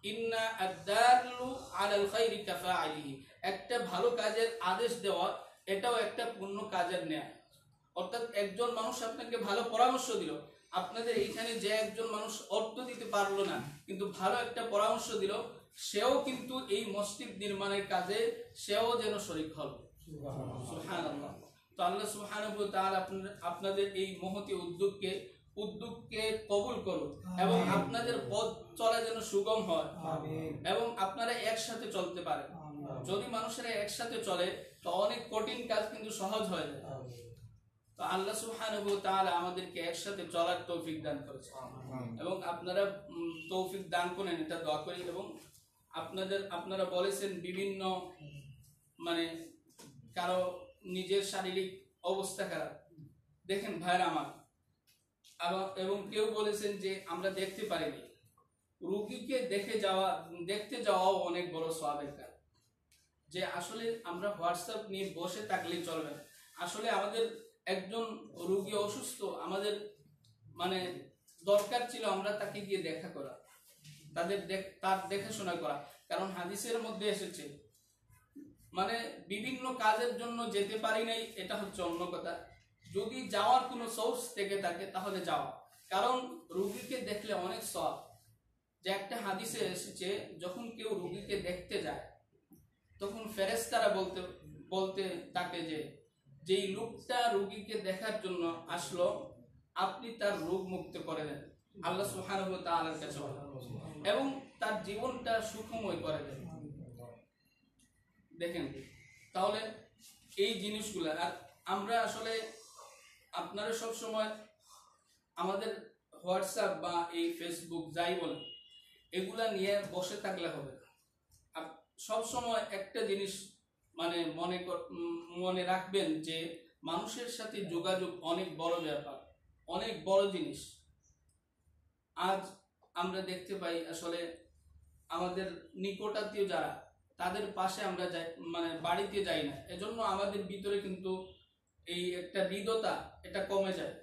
"ইন্না আদ-দাল্লু আলাল খাইরি কাফাইলিহি।" একটা ভালো কাজের আদেশ দেওয়া, এটাও একটা পুণ্য কাজের ন্যায়। অর্থাৎ একজন মানুষ আপনাকে ভালো পরামর্শ দিল, আপনাদের এইখানে যে একজন মানুষ অর্থ দিতে পারলো না, কিন্তু ভালো একটা পরামর্শ দিল, সেও কিন্তু এই মসজিদ নির্মাণের কাজে সেও যেন শরিক হল। সুবহানাল্লাহ। তো আল্লাহ সুবহানাহু ওয়া তাআলা আপনাদের, আপনাদের এই মহতী উদ্যোগকে, উদ্যোগকে কবুল করুন এবং আমিন। আপনাদের পথ চলা যেন সুগম হয় আমিন। এবং আপনারা একসাথে চলতে পারেন। আমিন। যদি মানুষেরা একসাথে চলে, তো অনেক কঠিন কাজ কিন্তু সহজ হয়ে যায়। আমিন। তো আল্লাহ সুবহানাহু ওয়া তাআলা আমাদেরকে একসাথে চলার তৌফিক দান করেছেন। আমিন। এবং আপনারা, উম, তৌফিক দান করেন, এটা দোয়া করি। এবং আপনাদের, আপনারা বলেছেন বিভিন্ন, মানে, কারো নিজের শারীরিক অবস্থা খারাপ। দেখেন ভাইরা আমার, আবার, এবং কেউ বলেছেন যে আমরা দেখতে পারিনি। রুগীকে দেখে যাওয়া, দেখতে যাওয়াও অনেক বড় সওয়াবের কাজ। যে আসলে আমরা WhatsApp নিয়ে বসে থাকলেই চলবে না। আসলে আমাদের একজন রুগী অসুস্থ, আমাদের, মানে, দরকার ছিল আমরা তাকে গিয়ে দেখা করা, তাদের দেখ-, তার দেখাশোনা করা। কারণ হাদিসের মধ্যে এসেছে, মানে, বিভিন্ন কাজের জন্য যেতে পারি নাই, এটা হচ্ছে অন্য কথা। যদি যাওয়ার কোনো সোর্স থেকে থাকে তাহলে যাওয়া, কারণ রুগীকে দেখলে অনেক সওয়াব। যে একটা হাদিসে এসেছে, যখন কেউ রুগীকে দেখতে যায়, তখন ফেরেশতারা বলতে, বলতে থাকে যে, "যেই লোকটা রুগীকে দেখার জন্য আসলো, আপনি তার রোগ মুক্ত করে দেন আল্লাহ সুবহানাহু ওয়া তাআলার কাছে, এবং তার জীবনটা সুখময় করে দেন। দেখেন, তাহলে এই জিনিসগুলা, আর আমরা আসলে, আপনারা সব সময় আমাদের WhatsApp বা এই Facebook যাই বলেন, এগুলা নিয়ে বসে থাকলে হবে না। আর সব সময় একটা জিনিস মানে মনে কর-, উম, মনে রাখবেন যে মানুষের সাথে যোগাযোগ অনেক বড় ব্যাপার, অনেক বড় জিনিস। আজ আমরা দেখতে পাই আসলে আমাদের নিকটাত্মীয় যারা, তাদের পাশে আমরা যাই, মানে বাড়িতে যাই না, এজন্য আমাদের ভিতরে কিন্তু এই একটা হৃদ্যতা, এটা কমে যায়।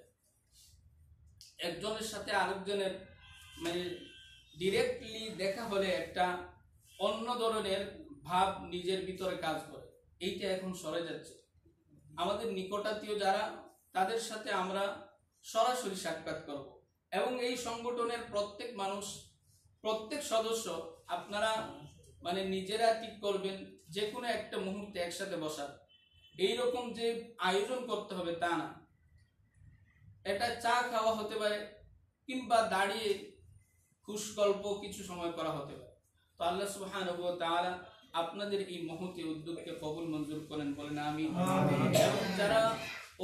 একজনের সাথে আরেকজনের মানে ডিরেক্টলি দেখা হলে একটা অন্য ধরনের ভাব নিজের ভিতরে কাজ করে, এইটা এখন সরে যাচ্ছে। আমাদের নিকটাত্মীয় যারা, তাদের সাথে আমরা সরাসরি সাক্ষাৎ করব, এবং এই সংগঠনের প্রত্যেক মানুষ, প্রত্যেক সদস্য, আপনারা মানে নিজেরা ঠিক করবেন যে কোনো একটা মুহূর্তে একসাথে বসার। এইরকম যে আয়োজন করতে হবে তা না, এটা চা খাওয়া হতে পারে, কিংবা দাঁড়িয়ে খুশগল্প কিছু সময় করা হতে পারে। তো আল্লাহ সুবহানাহু ওয়া তাআলা আপনাদের এই মহতী উদ্যোগকে কবুল মঞ্জুর করেন, বলেন আমিন। আমিন। এবং যারা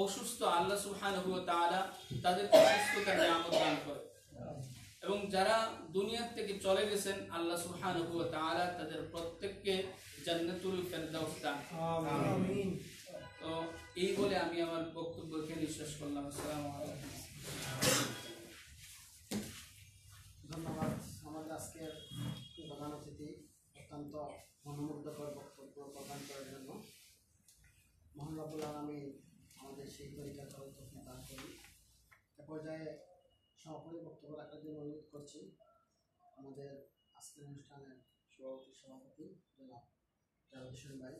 অসুস্থ, আল্লাহ সুবহানাহু ওয়া তাআলা তাদেরকে সুস্থতার নিয়ামত দান করেন, এবং যারা দুনিয়া থেকে চলে গেছেন, আল্লাহ সুবহানাহু ওয়া তাআলা তাদের প্রত্যেককে জান্নাতুল ফেরদাউস দান করেন। আমিন। তো এই বলে আমি আমার বক্তব্য এখানে শেষ করলাম। আসসালামু আলাইকুম। ধন্যবাদ আমাদের আজকের প্রধান অতিথি অত্যন্ত মনোমুগ্ধকর বক্তব্য প্রদান করার জন্য। মহান রব্বুল আলামিন আমাদের সেই তরিকার তৌফিক দান করুন। এ পর্যায়ে সমাপনী বক্তব্য রাখার জন্য অনুরোধ করছি আমাদের আজকের অনুষ্ঠানের সভাপতি, সভাপতি জনাব জালাল হোসেন ভাই।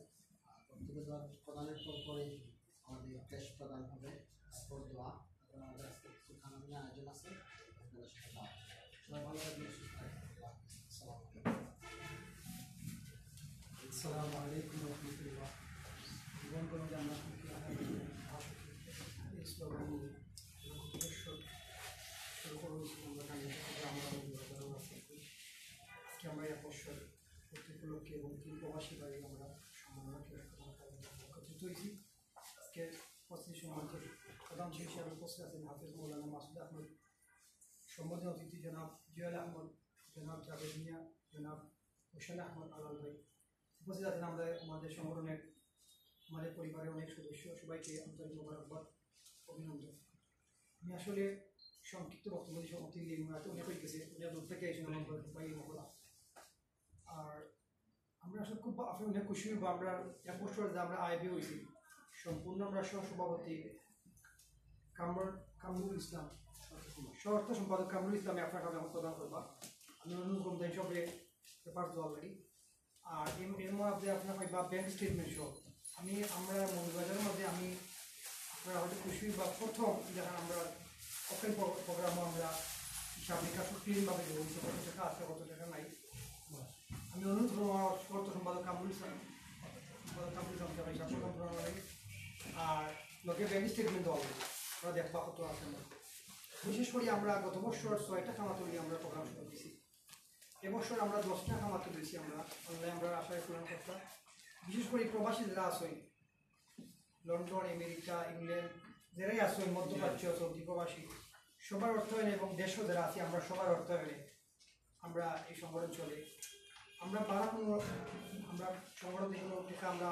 আর বক্তব্য দেওয়ার প্রদানের পর পরে আমাদের ক্রেস্ট প্রদান হবে, তারপর দোয়া, তারপর আমাদের আজকে কিছু খানা পিনা আয়োজন আছে, আপনাদের সাথে খাওয়া। সবাই ভালো থাকবেন, সুস্থ থাকবেন। আল্লাহ হাফেজ। আসসালামু আলাইকুম। আসসালামু আলাইকুম ওয়া রাহমাতুল্লাহ। জীবন কোনো জান্নাত মুখী আহার এই স্লোগান নিয়ে লক্ষ বছর শুরু করেছি আমরা জানি, আমরা আজকে আমরা এক বছর প্রতি উপলক্ষে এবং তিন প্রবাসী ভাই আমরা সম্মাননা ক্রেস্ট প্রদান করার জন্য একত্রিত হয়েছি। আজকে উপস্থিত সম্মানিত প্রধান অতিথি হিসাবে উপস্থিত আছেন হাফেজ মৌলানা মাসুদ আহমদ, সম্মানিত অতিথি জনাব জুয়েল আহমদ, জনাব জাভেদ মিয়া, জনাব হোসেন আহমদ আলাল ভাই, উপস্থিত আছেন আমরা, আমাদের সংগঠনের, আমাদের পরিবারের অনেক সদস্য, সবাইকে আন্তরিক মোবারকবাদ, অভিনন্দন। আমি আসলে সংক্ষিপ্ত বক্তব্য দিয়ে সমাপ্তি দিয়ে, রাতে অনেক হয়ে গেছে, অনেক দূর থেকে এসে আমার ভাই মহলা। আর আমরা আসলে খুব, আসলে অনেক খুশি হইব, আমরা এক বছর যে আমরা আইবি হয়েছি, সম্পূর্ণ আমরা সহ সভাপতি কামরুল, কামরুল ইসলাম, সহ অর্থ সম্পাদক কামরুল ইসলামে আপনার সামনে এখন প্রদান করবা। আমি অনুরোধ করব তাই সবে পেপার দেওয়ার লাগি। আর এর, এর মধ্যে আপনারা পাইবা ব্যাংক স্টেটমেন্ট সহ। আমি, আমরা মৌলভীবাজারের মধ্যে আমি, আপনারা হয়তো খুশি বা প্রথম যখন আমরা ওপেন প্রোগ্রামও আমরা হিসাব নিকাশ ক্লিনভাবে দেবো, যে কত টাকা আছে, কত টাকা নাই। আমি অনুরোধ করবো আমার অর্থ সম্পাদক কামরুল ইসলাম, সম্পাদক কামরুল ইসলাম সাহেব হিসাব প্রদান করা লাগে। আর লোকে ব্যাংক স্টেটমেন্ট দেওয়া লাগে, আমরা দেখবা কত আছে আমার। বিশেষ করে আমরা গত বছর ছয়টা খামাতলি আমরা প্রোগ্রাম শুরু দিয়েছি। এবছর আমরা দশটা খামাতলি দিয়েছি আমরা, আল্লাহ আমরা আশায় পূরণ করতাম। বিশেষ করে প্রবাসী যারা আছেন, লন্ডন, আমেরিকা, ইংল্যান্ড, যারাই আছেন, মধ্যপ্রাচ্য, সৌদি প্রবাসী, সবার অর্থায়নে এবং দেশও যারা আছি, আমরা সবার অর্থায়নে আমরা এই সংগঠন চলে। আমরা বাড়া কোনো, আমরা সংগঠন থেকে কোনো টাকা আমরা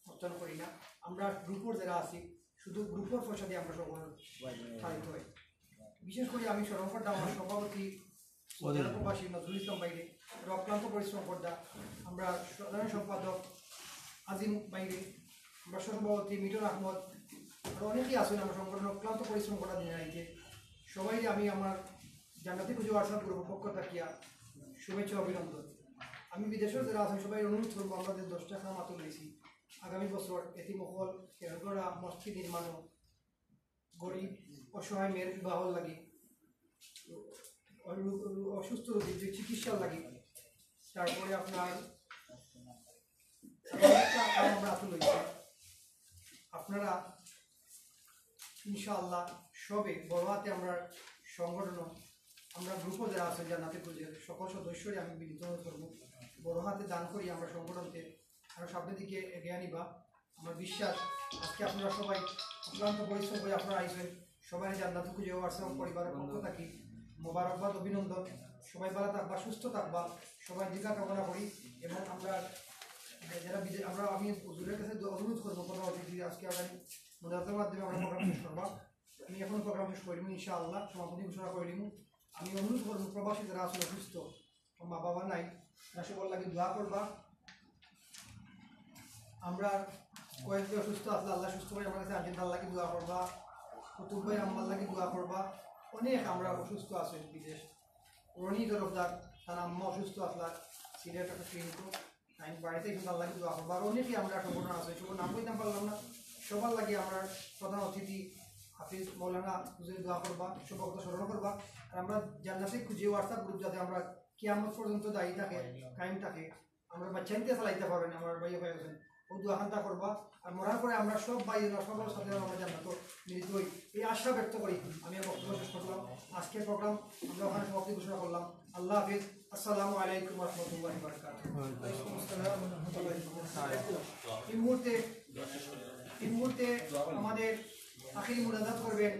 অর্থায়ন করি না। আমরা গ্রুপর যারা আছি, শুধু গ্রুপর পয়সা দিয়ে আমরা সংগঠন চালিত হয়। বিশেষ করে আমি স্মরণ করতাম আমার সভাপতি প্রবাসী নজরুল ইসলাম বাইরে, অক্লান্ত পরিশ্রম করতা। আমরা সাধারণ সম্পাদক আজিম বাইরে, আমরা সহসভাপতি মিটন আহমদ, আরো অনেকেই আছেন আমরা সংগঠন অক্লান্ত পরিশ্রম করা দিন রাইতে। সবাই আমি আমার জান্নাতি খুঁজে WhatsApp গ্রুপের পক্ষ থাকিয়া শুভেচ্ছা অভিনন্দন। আমি বিদেশে যারা আছেন সবাই অনুরোধ করবো, আমরা যে দশটা খামাতলি লইছি, আগামী বছর এতিম অকল কেরগড়া মসজিদ নির্মাণ, গরিব অসহায় মেয়ের বিবাহ লাগি, অসুস্থ রোগীর যে চিকিৎসা লাগি, তারপরে আপনার আমরা আসলে আপনারা ইনশাআল্লাহ সবে বড় হাতে আমরা সংগঠন, আমরা গ্রুপও যারা আছে জান্নাতে খুঁজে সকল সদস্যরে আমি বিনীত অনুরোধ করবো, বড় হাতে দান করি আমরা সংগঠনকে। আর সামনের দিকে এগিয়ে আনিবা। আমার বিশ্বাস আজকে আপনারা সবাই অক্লান্ত পরিশ্রম করে আপনারা আইছেন, সবাই জান্নাতে খুঁজে হোয়াটসঅ্যাপ পরিবারের পক্ষ থাকি মোবারকবাদ, অভিনন্দন। সবাই ভালো থাকবা, সুস্থ থাকবা, সবাই দীর্ঘ কামনা করি। এবং আমরা যারা বিদে-, আমরা আমি হুজুরের কাছে দোয়া অনুরোধ করবো, প্রধান অতিথি আজকে আমরা মোনাজাতের মাধ্যমে আমরা প্রোগ্রাম শেষ করবা। আমি এখন প্রোগ্রাম শেষ করিমু ইনশাআল্লাহ, সমাপনী ঘোষণা করিমু। আমি অনুরোধ করবো প্রবাসী যারা আছেন অসুস্থ, মা বাবা নাই, তারা সবার লাগি দোয়া করবা। আমরা কয়েকজন অসুস্থ আসলে আল্লাহ সুস্থ করে আমার কাছে আনছেন, তার লাগি দোয়া করবা। কুতুব ভাই আম্মার লাগি দোয়া করবা। অনেক আমরা অসুস্থ আছি বিদেশ। রনি তরফদার, তার আম্মা অসুস্থ আসলা, সিলেট একটা ক্লিনিক, আমি বাড়িতে একটু তার লাগি দোয়া করবা। আর অনেকেই আমরা সংগঠন আছে, সবার নাম কইতাম পারলাম না। সবার লাগি আমরা প্রধান অতিথি হাফিজ মৌলানা হুজুরে দোয়া করবা, সব কথা স্মরণ করবা। আর আমরা জান্নাতে খুঁজি হোয়াটসঅ্যাপ গ্রুপ যাতে আমরা কিয়ামত পর্যন্ত দায়ী থাকে, কায়েম থাকে, আমরা বাচ্চাইনতে চালাইতে পারবেন, আমার ভাই ভাই আছেন, ও দোয়া খান্তা করবা। আর মরার পরে আমরা সব ভাই বোন, সবার সাথে আমরা জান্নাত মিলিত হই, এই আশা ব্যক্ত করি। আমি আমার বক্তব্য শেষ করলাম। আজকের প্রোগ্রাম আমরা ওখানে সমাপ্তি ঘোষণা করলাম। আল্লাহ হাফিজ। আসসালামু আলাইকুম ওয়া রাহমাতুল্লাহি ওয়া বারাকাতুহু। এই মুহূর্তে, এই মুহূর্তে আমাদের আখেরি মোনাজাত করবেন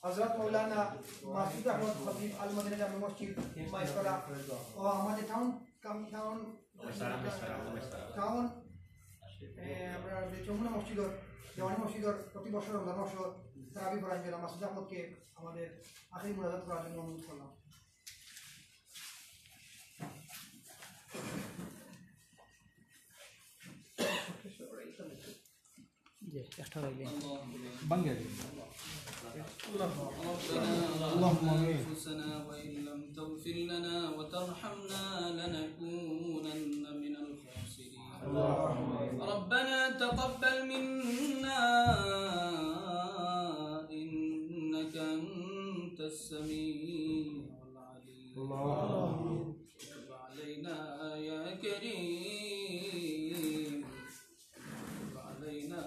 হযরত মাওলানা মাসুদ আহমদ খতিব আল মদিনা জামে মসজিদ মাইজপাড়া ও আমাদের টাউন কাম-, টাউন, টাউন, এ, আমরা যে যমুনা মসজিদর, দেওয়ানি মসজিদর প্রতি বছর রমজান মাসো তারাবি পড়ান জনাব মাসুদ আহমদকে আমাদের আখেরি মোনাজাত করার জন্য অনুরোধ করলাম। জি, একটা লাইলে। ভাঙ্গে। ربنا ظلمنا أنفسنا وإن لم تغفر لنا وترحمنا لنكونن من الخاسرين. ربنا تقبل منا إنك أنت السميع العليم. وتب علينا يا كريم. وتب علينا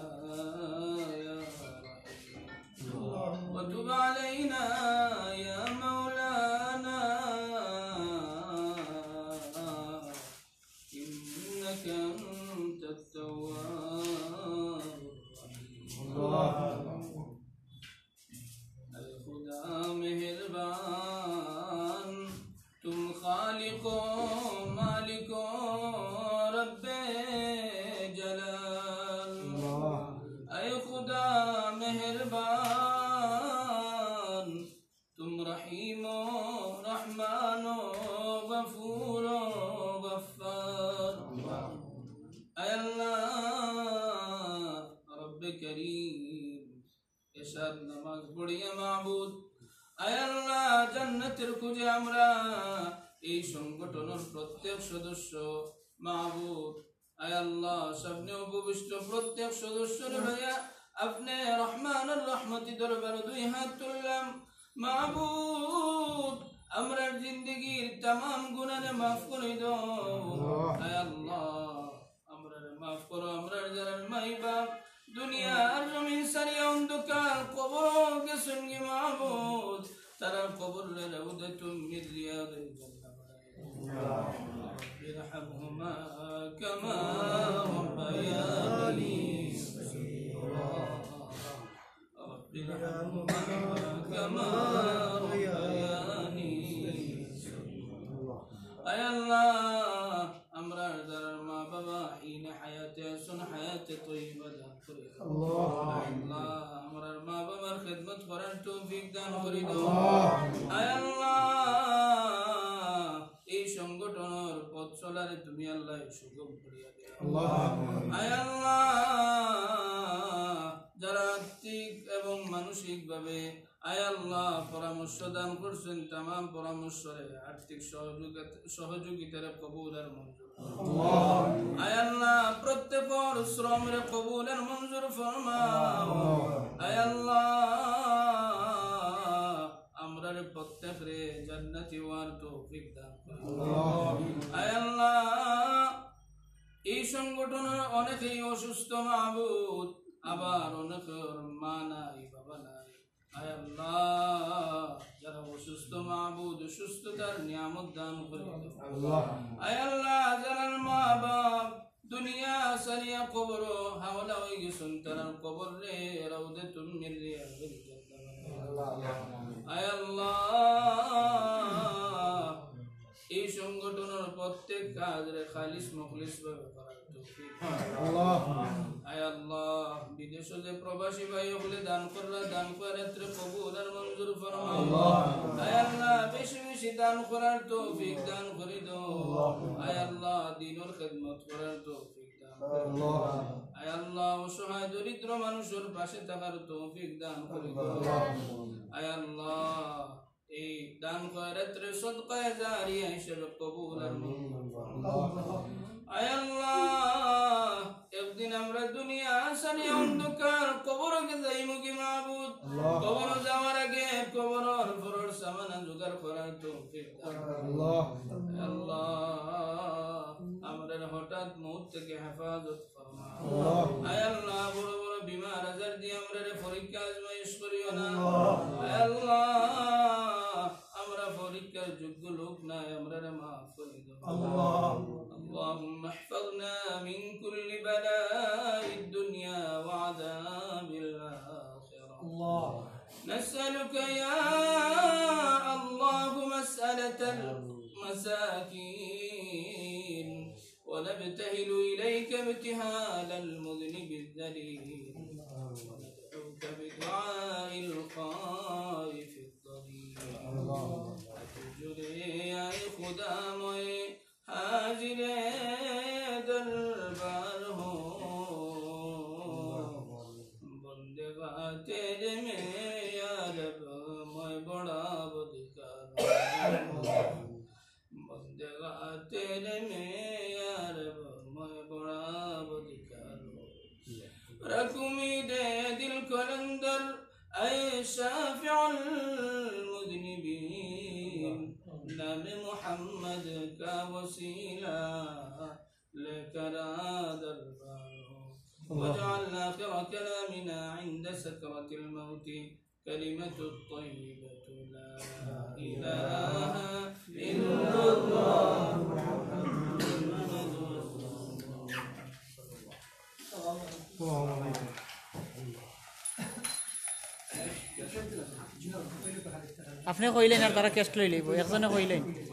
يا رحيم. وتب علينا يا مولانا إنك أنت التواب الرحيم. اے خدا مہربان، تم خالق و مالک و رب جلال۔ اے خدا مہربان، تم رحیم و رحمان و غفور و غفار۔ اے اللہ رب کریم، এশার নামাজ পড়িয়া মাবুদ, আয় আল্লাহ, জান্নাতের খুঁজে আমরা এই সংগঠনের প্রত্যেক সদস্য মাবুদ, আয় আল্লাহ, সামনে উপবিষ্ট প্রত্যেক সদস্যরে লইয়া আপনে রহমানুর রহমতি দরবারো দুই হাত তুললাম। মাবুদ, আমরার জিন্দেগির তামাম গুনারে মাফ করি দেও। আয় আল্লাহ, আমরারে মাফ করো, আমরার যারার মাই বাপ দুনিয়ার জমিন ছাড়িয়া অন্ধকার কবরো গেছইন গি মাবুদ, তারার কবররে রাউদাতুম মিন রিয়াদিল জান্নাহ বানাইয়া দাও। رب ارحمهما كما ربياني صغيرا। رب ارحمهما كما ربياني صغيرا। আয় আল্লাহ, আমরার যারার মা বাবা ইনে হায়াতে আছইন, হায়াতে তৈয়বা দান করি দেও। আল্লাহ। আয় আল্লাহ, আমরার মা বাবার খেদমত করার তৌফিক দান করি দেও। আল্লাহ। আয় আল্লাহ, এই সংগঠনের পথ চলারে তুমি আল্লাহ সুগম করিয়া দেও। আল্লাহ। আয় আল্লাহ, যারা আর্থিক এবং মানসিকভাবে আয় আল্লাহ, পরামর্শ দান করছইন, তামাম পরামর্শরে আর্থিক সহযোগিতা, সহযোগিতারে কবুল আর মঞ্জুর ফরমাও। আয় আল্লাহ, প্রত্যেকর শ্রমরে কবুল আর মঞ্জুর ফরমাও। আয় আল্লাহ, আমরারে প্রত্যেকরে জান্নাতি হওয়ার তৌফিক দান করো। আয় আল্লাহ, এই সংগঠনের অনেকেই অসুস্থ মাবুদ, আবার অনেকের মা নাই, বাবা নাই। আয় আল্লাহ, যারা অসুস্থ মাবুদ, সুস্থতার নিয়ামত দান করি দেও। আল্লাহ। আয় আল্লাহ, যারার মা বাপ দুনিয়া ছাড়িয়া কবরো হাওলা অই গেছইন, তারার কবররে রাউদাতুম মিন রিয়াদিল জান্নাহ বানাই দেও। আল্লাহ। আয় আল্লাহ, এই সংগঠনের প্রত্যেক কাজরে খালিস মুখলিস ভাবে করার তৌফিক। আল্লাহ। আয় আল্লাহ, বিদেশো যে প্রবাসী ভাই অকলে দান কররা, দান খয়রাতরে কবুল আর মঞ্জুর ফরমাও। আল্লাহ। আয় আল্লাহ, বেশি বেশি দান করার তৌফিক দান করি দেও। আল্লাহ। আয় আল্লাহ, দ্বীনর খেদমত করার তৌফিক দান করি দেও। আল্লাহ। আয় আল্লাহ, অসহায় দরিদ্র মানুষর পাশে থাকার তৌফিক দান করি দেও। আল্লাহ। আয় আল্লাহ, এই দান খয়রাতরে সদকায়ে জারিয়া হিসাবে কবুল আর মঞ্জুর ফরমাও। আয় আল্লাহ, একদিন আমরা দুনিয়া ছাড়িয়া অন্ধকার কবরো যাইমুগি মাবুদ। আল্লাহ। কবরো যাওয়ার আগে কবরর পরর সামানা জোগাড় করার তৌফিক দান করো। আল্লাহ। আয় আল্লাহ, আমরারে হঠাৎ মউত থাকি হেফাজত ফরমাও। আল্লাহ। আয় আল্লাহ, বড় বড় বিমার আজার দিয়া আমরারে পরীক্ষা আজমাইশ করিও না। আল্লাহ। আয় আল্লাহ, আমরা পরীক্ষার যোগ্য লোক নায়, আমরারে মাফ করি দেও। আল্লাহ। اللهم احفظنا من كل بلاء الدنيا وعذاب الآخرة. الله. نسألك يا الله مسألة المساكين، ونبتهل إليك ابتهال المذنب الذليل، وندعوك بدعاء الخائف الضريع. الله. أتجري يا خدام حاضر دربار ہوں، بندگاں تیرے میں یا رب میں بڑا بدکار ہوں، بندگاں تیرے میں یا رب میں بڑا بدکار ہوں۔ رکھ امید دل قلندر اے شافع المذنبین، نام محمد کا وسیلہ لے کر آ دربار ہوں۔ واجعل آخر کلامنا عند سکرة الموت کلمة الطیبة لا الہ الا اللہ محمد رسول اللہ۔ আপনে কইলেন আর তারা ক্যাশ লই লইব, একজনে কইলেন। ধন্যবাদ।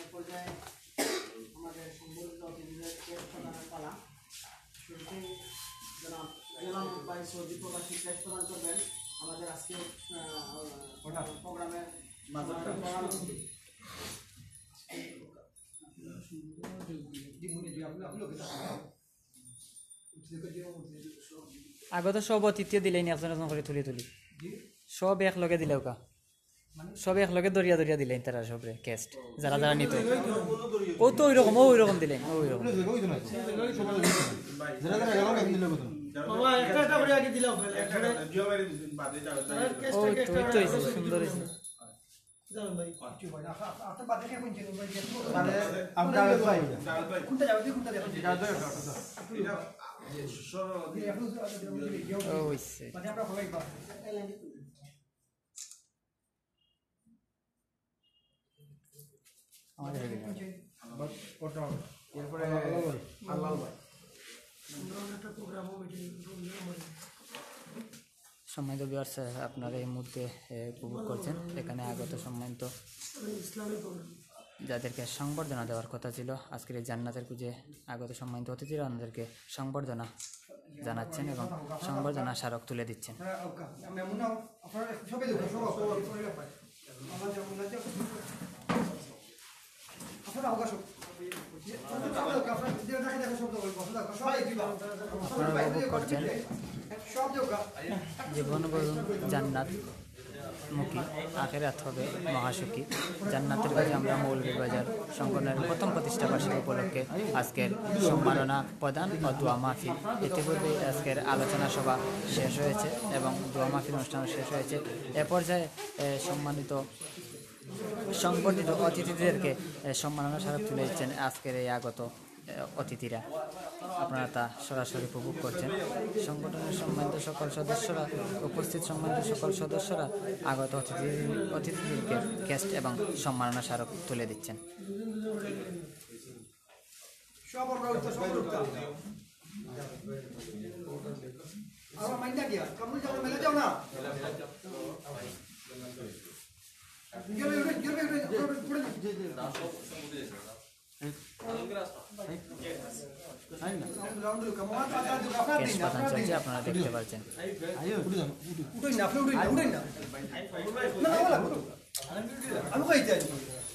এ পর্যায়ে আমাদের সম্মানিত অতিথিদের ক্যাশ প্রদানের পালা। শুরুতেই জনাব গোলাম ভাই সৌদি প্রবাসী ক্যাশ প্রদান করবেন আমাদের আজকে, আহ, প্রোগ্রামের সম্মানিত প্রধান অতিথি। আগত সব অতিথিয়ে দিলাইন একজন একজন করি তুলি তুলি। সব একলগে দিলাউক্কা। সব একলগে ধরিয়া ধরিয়া দিলাইন তারা সবরে ক্যাশ। যারা যারা নিত। ও তো ওইরকম, ও ওইরকম দিলাইন, ও ওইরকম। মামা, একটা একটা করে আগে দিলাও, একবারে। ও, ওই তো, ওই তো হইছে, সুন্দর হইছে। জানো ভাই, কিছু হয় না। আ-, আ-, আপনার বাদে কে কোন ছিল ভাই? মানে, আমরা ভাই। কোনটা যাবে? কোনটা দেখো? এটা তো একটা, একটা। এটা, যে সর-, এখন তো, আচ্ছা, দেখো, দেখো, দেখো। ও, হইছে। মানে, আমরা সবাই বাদ। আমাদের এখানে। বাদ, ওটা। এরপরে আল্লাহ ভাই। আল্লাহ ভাই। সুন্দর একটা প্রোগ্রাম হবে, এটা সম্মানিত ভিউয়ার্স, আপনারা এই মুহূর্তে, এ, উপভোগ করছেন এখানে আগত সম্মানিত যাদেরকে সংবর্ধনা দেওয়ার কথা ছিল আজকের এই জান্নাতের খুঁজে আগত সম্মানিত অতিথিরা, ওনাদেরকে সংবর্ধনা জানাচ্ছেন এবং সংবর্ধনা স্মারক তুলে দিচ্ছেন। আপনারা উপভোগ করছেন জীবন ভরুন জান্নাত মুখী, আখেরাত হবে মহাসুখী। জান্নাতের খুঁজে আমরা মৌলভীবাজার সংগঠনের প্রথম প্রতিষ্ঠা বার্ষিকী উপলক্ষে আজকের সম্মাননা প্রদান ও দোয়া মাহফিল। ইতিপূর্বে আজকের আলোচনা সভা শেষ হয়েছে এবং দোয়া মাহফিল অনুষ্ঠান শেষ হয়েছে। এ পর্যায়ে, এ, সম্মানিত সংবর্ধিত অতিথিদেরকে, এ, সম্মাননা স্মারক তুলে দিচ্ছেন আজকের এই আগত, এ, অতিথিরা। আপনারা তা সরাসরি উপভোগ করছেন। সংগঠনের সম্মানিত সকল সদস্যরা, উপস্থিত সম্মানিত সকল সদস্যরা আগত অতিথি, অতিথিদেরকে ক্রেস্ট এবং সম্মাননা স্মারক তুলে দিচ্ছেন। সব আমরা উঠতে, সব উঠতে। আমরা মাইন্ডা গিয়া, কামড় যাও, মেলে যাও না। গেলে উঠে, গেলে উঠে, উঠে, উঠে। রাউন্ড, রাউন্ড, কামড়, আপনার দিন, ক্রেস্ট পাতানো আপনার দিন। চলছে, আপনারা দেখতে পাচ্ছেন। উঠুন না, আপনি উঠুন না, উঠুন না। না, না, ওরা উঠুন। আমি কই যাই?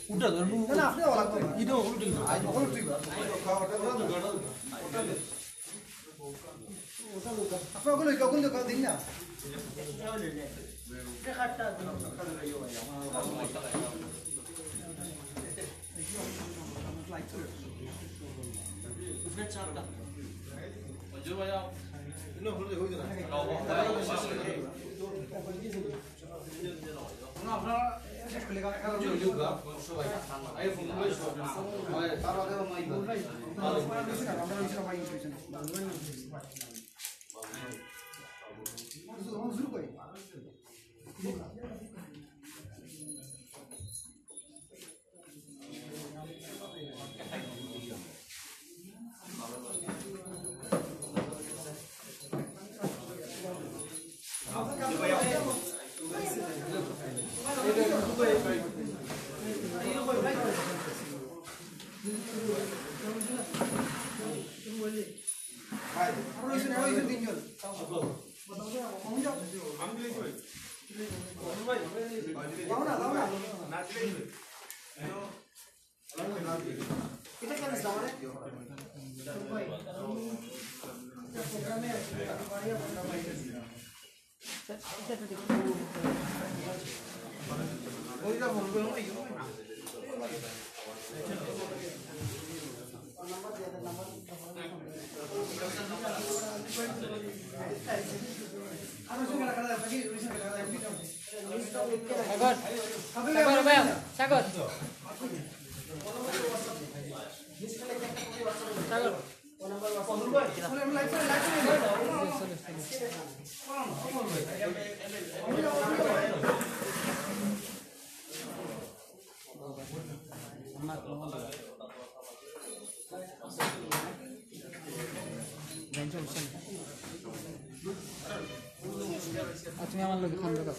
উঠা ধরবো। না, না, আপনি ওরা করুন। এটা উঠুন না। আজ ওরা উঠুন না। আপনার ওগুলো, ওগুলো দিন না। সাগর, সাগর, ভাই, সাগর। সাগর। আর তুমি আমার লগে খান রাখো।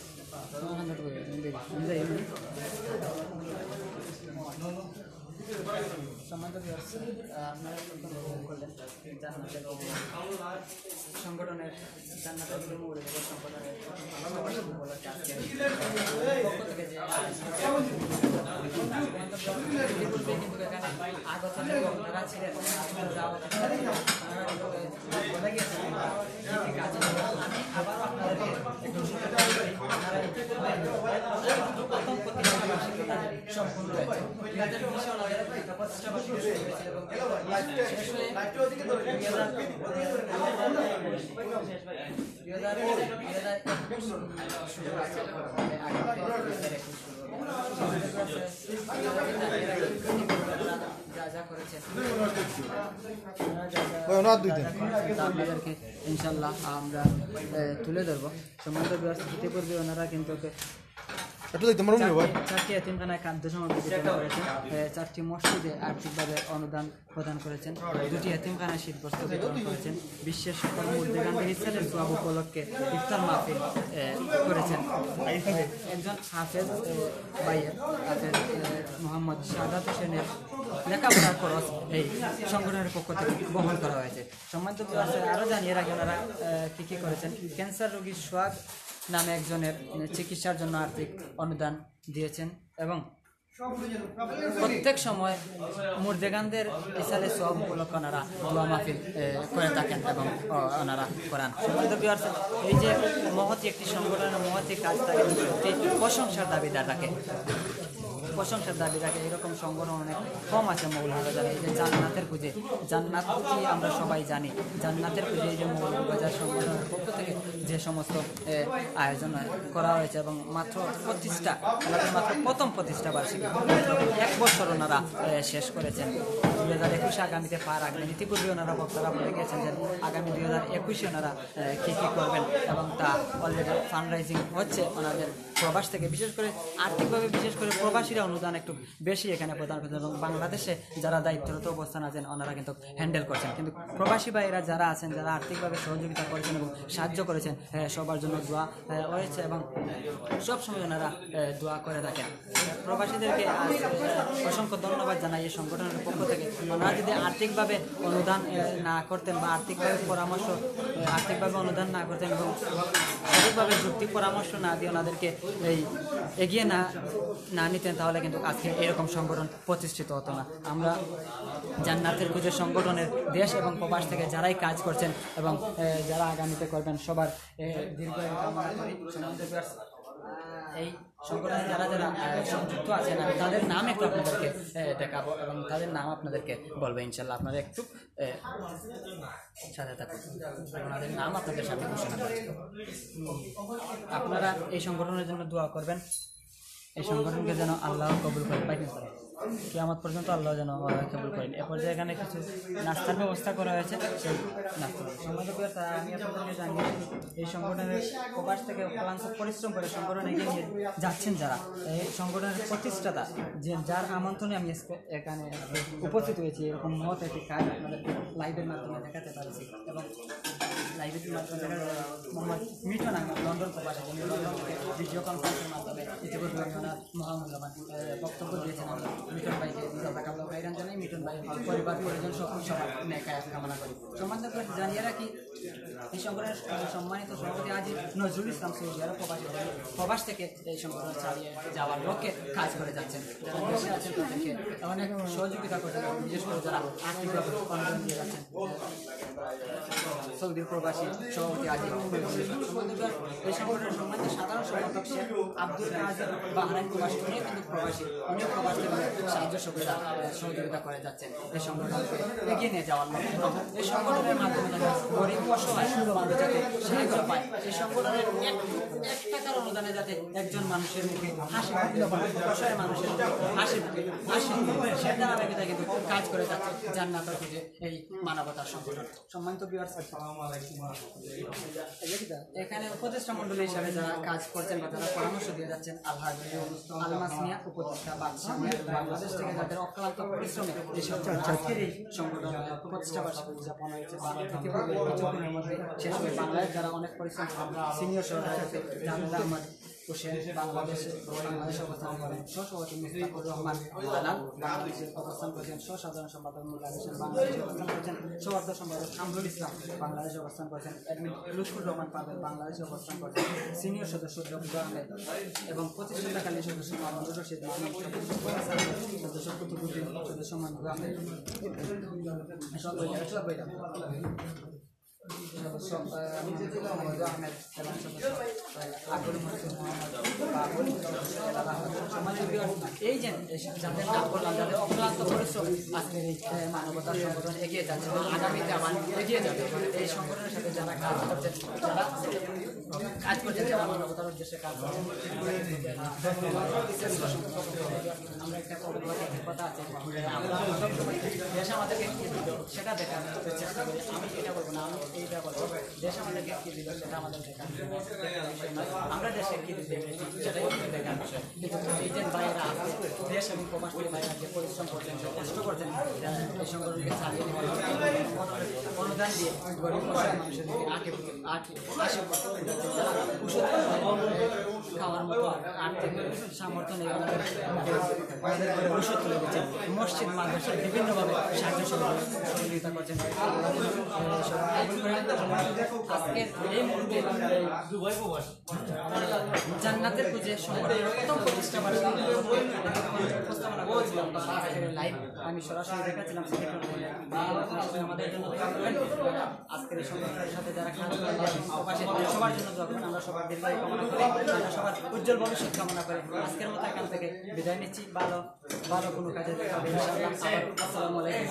তোমার খান রাখো, তুমি দেখো। আমি যাই, আমি। সম্মানিত viewers, আহ, আপনারা এতক্ষণ উপভোগ করলেন জান্নাতের উপভোগ। সংগঠনের জান্নাতের উপভোগ বলে যে সংগঠনের প্রথম বর্ষপূর্তি উপলক্ষে আজকে পক্ষ থেকে যে আয়োজন করা হয়েছে। কিন্তু এখানে আগত যে বক্তারা ছিলেন, যা অতিথি, তারা কিন্তু বলে গিয়েছেন, যে ঠিক আছে, আমি আবারও আপনাদেরকে একটু সুযোগ করে দিই। আপনারা একটু প্রথম প্রতিযোগিতা সম্পূর্ণ হয়েছে। দুই হাজার বিশে ওনাদের প্রতিষ্ঠা বার্ষিকী শুরু হয়েছিল এবং শেষ হয়ে দুই হাজার, দুই হাজার, দুই হাজার একুশ শুরু হয়েছে। যা, যা করেছেন। ভাই, ওনার দুই দিন। আপনাদেরকে ইনশাল্লাহ আমরা, এ, তুলে ধরবো। সম্মানিত viewers, ইতিপূর্বে ওনারা কিন্তু একটু দেখতে পারুন রে ভাই। চারটি, চারটি এতিমখানায় খাদ্য সামগ্রী বিতরণ করেছেন, এ, চারটি মসজিদে আর্থিকভাবে অনুদান প্রদান করেছেন, দুটি এতিমখানায় শীতবস্ত্র বিতরণ করেছেন, বিশ্বের সকল মুর্দেগানদের ইসালে সোয়াব উপলক্ষে ইফতার মাহফিল, এ, করেছেন। একজন হাফেজ, এ, ভাইয়ের, হাফেজ, এ, মোহাম্মদ শাহাদাত হোসেনের লেখাপড়ার খরচ এই সংগঠনের পক্ষ থেকে বহন করা হয়েছে। সম্মানিত viewers, আরও জানিয়ে রাখি ওনারা, এ, কি কি করেছেন। ক্যান্সার রোগী সোহাগ নামে একজনের, এ, চিকিৎসার জন্য আর্থিক অনুদান দিয়েছেন এবং প্রত্যেক সময় মুর্দেগানদের ইসালে সোয়াব উপলক্ষে ওনারা দোয়া মাহফিল, এ, করে থাকেন এবং, ও, ওনারা করান। সম্মানিত viewers, এই যে মহৎ একটি সংগঠনের মহৎ এই কাজ, তাকে সত্যি প্রশংসার দাবিদার রাখে। প্রশংসার দাবি রাখে। এরকম সংগঠন অনেক কম আছে মৌলভীবাজারে। এই যে জান্নাতের খুঁজে, জান্নাত কি আমরা সবাই জানি, জান্নাতের খুঁজে এই যে মৌলভীবাজার সংগঠনের পক্ষ থেকে যে সমস্ত এ, আয়োজন করা হয়েছে এবং মাত্র প্রতিষ্ঠা, ওনাদের মাত্র প্রথম প্রতিষ্ঠা বার্ষিকী, মাত্র এক বছর ওনারা এ, শেষ করেছেন। দুই হাজার একুশে আগামীতে পা রাখবেন। ইতিপূর্বে ওনারা বক্তারা বলে গিয়েছেন যে আগামী দুই হাজার একুশে ওনারা এ, কী কী করবেন এবং তা অলরেডি ফান্ড রাইজিং হচ্ছে ওনাদের প্রবাস থেকে। বিশেষ করে আর্থিকভাবে, বিশেষ করে প্রবাসীরা অনুদান একটু বেশি এখানে প্রদান করছেন এবং বাংলাদেশে যারা দায়িত্বরত অবস্থান আছেন ওনারা কিন্তু হ্যান্ডেল করছেন, কিন্তু প্রবাসী ভাইয়েরা যারা আছেন, যারা আর্থিকভাবে সহযোগিতা করেছেন এবং সাহায্য করেছেন, হ্যাঁ, সবার জন্য দোয়া হ্যাঁ, রয়েছে এবং সব সময় ওনারা এ, দোয়া করে থাকেন। প্রবাসীদেরকে আজ, এ, অসংখ্য ধন্যবাদ জানাই এই সংগঠনের পক্ষ থেকে। ওনারা যদি আর্থিকভাবে অনুদান এ, না করতেন বা আর্থিকভাবে পরামর্শ এ, আর্থিকভাবে অনুদান না করতেন এবং সঠিকভাবে যুক্তি পরামর্শ না দিয়ে ওনাদেরকে এই এগিয়ে না না নিতেন, তাহলে কিন্তু আজকে এরকম সংগঠন প্রতিষ্ঠিত হতো না। আমরা জান্নাতের খুঁজে সংগঠনের দেশ এবং প্রবাস থেকে যারাই কাজ করছেন এবং এ, যারা আগামীতে করবেন, সবার এ, দীর্ঘায়ু কামনা করি। সম্মানিত viewers, এই সংগঠনে যারা যারা এ, সংযুক্ত আছেন, আমি তাদের নাম একটু আপনাদেরকে এ, দেখাবো এবং তাদের নাম আপনাদেরকে বলবো ইনশাল্লাহ। আপনারা একটু এ, সাথে থাকুন, ওনাদের নাম আপনাদের সামনে ঘোষণা করছি। আপনারা এই সংগঠনের জন্য দোয়া করবেন। এই সংগঠনকে যেন আল্লাহ কবুল করেন, পাইছেন তারা। কিয়ামত পর্যন্ত আল্লাহ যেন, আহ, কবুল করেন। এ পর্যায়ে এখানে কিছু নাস্তার ব্যবস্থা করা হয়েছে, সেই নাস্তা। সম্মানিত viewers, আমি আপনাদেরকে জানিয়ে দিই, এই সংগঠনের প্রবাস থেকে অক্লান্ত পরিশ্রম করে সংগঠন এগিয়ে নিয়ে যাচ্ছেন যারা, এই সংগঠনের প্রতিষ্ঠাতা, যে, যার আমন্ত্রণে আমি আজকে এখানে উপস্থিত হয়েছি, এরকম মহৎ একটি কাজ আপনাদেরকে লাইভের মাধ্যমে দেখাতে পারছি এবং লাইভের মাধ্যমে মোহাম্মদ মিঠুন আহমেদ লন্ডন প্রবাসী, যিনি লন্ডন থেকে ভিডিও কনফারেন্সের মাধ্যমে ইতিপূর্বে আমি ওনার মহামূল্যবান, আহ, বক্তব্য দিয়েছেন। আমি মিঠুন ভাইকে জাযাকাল্লাহু খাইরান জানাই, মিঠুন ভাই পরিবার পরিজন সহ সবার নেক হায়াত কামনা করি। সম্মানিত viewers, জানিয়ে রাখি, এই সংগঠনের সম্মানিত সভাপতি হাজী নজরুল ইসলাম সৌদি আরব প্রবাসী, প্রবাস থেকে এই সংগঠন চালিয়ে যাওয়ার লক্ষ্যে কাজ করে যাচ্ছেন। যারা দেশে আছেন তাদেরকে অনেক সহযোগিতা করছেন এবং বিশেষ করে যারা আর্থিকভাবে অনুদান দিয়ে যাচ্ছেন, সৌদির প্রবাসী সভাপতি হাজী নজরুল ইসলাম। সম্মানিত viewers, এই সংগঠনের সম্মানিত সাধারণ সম্পাদক শেখ আব্দুল কাদির বাহরাইন প্রবাসী, উনিও কিন্তু প্রবাসী, উনিও প্রবাস থেকে সাহায্য সুবিধা, সহযোগিতা করে যাচ্ছেন এই সংগঠনকে এগিয়ে নিয়ে যাওয়ার মতো। এই সংগঠনের মাধ্যমে যাতে গরিব অসহায় মানুষ যাতে সাহায্য পায়, এই সংগঠনের এক, এক টাকার অনুদানে যাতে একজন মানুষের মুখে হাসি ফুটে, অসহায় মানুষের মুখে হাসি ফুটে, হাসি ফুটে, সে ধারাবাহিকতা কিন্তু কাজ করে যাচ্ছে জান্নাতের খুঁজে এই মানবতার সংগঠন। সম্মানিত viewers, আসসালামু আলাইকুম ওয়া রাহমাতুল্লাহি ওয়া বারাকাতুহু। এখানে উপদেষ্টা মণ্ডলী হিসাবে যারা কাজ করছেন বা যারা পরামর্শ দিয়ে যাচ্ছেন, আলহাজ আলমাস মিয়া উপদেষ্টা, বাদশাহ মিয়া, বাংলাদেশ থেকে যাদের অক্লান্ত পরিশ্রমে এই সব আজকের এই সংগঠন প্রতিষ্ঠা বার্ষিকী উদযাপন হয়েছে। বাংলাদেশ থেকে ইতিপূর্বে কিছুক্ষণের মধ্যে শেষ হয়ে বাংলাদেশ যারা অনেক পরিশ্রম করেন, সিনিয়র সভাপতি জামিল আহমদ হোসেন বাংলাদেশে, বাংলাদেশে অবস্থান করেন, সহ সভাপতি মুস্তাফিজুর রহমান আলাল বাংলাদেশে অবস্থান করছেন, সহ সাধারণ সম্পাদক মুল্লা হোসেন বাংলাদেশে অবস্থান করছেন, সহ অর্থ সম্পাদক কামরুল ইসলাম বাংলাদেশে অবস্থান করছেন, অ্যাডমিন লুৎফুর রহমান পাভেল বাংলাদেশে অবস্থান করছেন, সিনিয়র সদস্য জব্বার আহমেদ এবং প্রতিষ্ঠাতাকালীন সদস্য মাহমুদুর রশিদ মাহমুদ, সদস্য কুতুবুদ্দিন, সদস্য মাহমুদ আহমেদ, সদস্য, আহ, সদস্য, আহ, মোহাম্মদ আহমেদ এবং সদস্য, আহ, আব্দুল মনসুর মোহাম্মদ বাবুল, সদস্য হেলাল আহমদ। সম্মানিত viewers, এই যে, এই যে যাদের নাম বললাম, যাদের অক্লান্ত পরিশ্রম আজকের এই, আহ, মানবতার সংগঠন এগিয়ে যাচ্ছে এবং আগামীতে আবার এগিয়ে যাবে। এই সংগঠনের সাথে যারা কাজ করছেন, যারা কাজ করছেন, যারা মানবতার উদ্দেশ্যে কাজ করছেন, আমরা একটা কথা আছে, আমরা সবসময় দেশ আমাদেরকে কি দিল সেটা দেখার চেষ্টা করি। আমি এটা বলবো না, আমি এইটা বলবো, দেশ আমাদেরকে কি দিল সেটা আমাদের দেখার বিষয় নয়। আমরা দেশকে কি দিতে পেরেছি সেটাই হচ্ছে দেখার বিষয়। কিন্তু এই যে ভাইয়েরা আছে, দেশ এবং প্রবাস থেকে ভাইয়েরা যে পরিশ্রম করছেন, যে কষ্ট করছেন, এই সংগঠনকে চালিয়ে নিয়ে অনুদান দিয়ে গরিব অসহায় মানুষের দিকে আগে আগে আশে পাশে যারা ওষুধ খাওয়ার মতো আর্থিক সামর্থ্য নেই, ওষুধ তুলে দিচ্ছেন, মসজিদ মাদ্রাসা বিভিন্নভাবে সাহায্য সহযোগিতা করছেন। আজকের এই মুহূর্তে জান্নাতের খুঁজে সংগঠনের প্রথম প্রতিষ্ঠা বার্ষিকী উপস্থাপনা করেছিলাম। আজকের লাইভ আমি সরাসরি দেখাচ্ছিলাম সিলেট রোডে। আমাদের জন্য দোয়া করবেন। আজকের এই সংগঠনের সাথে যারা কাজ করেন এবং প্রবাসী, সবার জন্য দোয়া করবেন। আমরা সবার দীর্ঘায়ু কামনা করি, আমরা সবার উজ্জ্বল ভবিষ্যৎ কামনা করি। আজকের মতো এখান থেকে বিদায় নিচ্ছি। ভালো ভালো কোনো কাজে দেখা হবে ইনশাআল্লাহ। আবার আসসালামু আলাইকুম।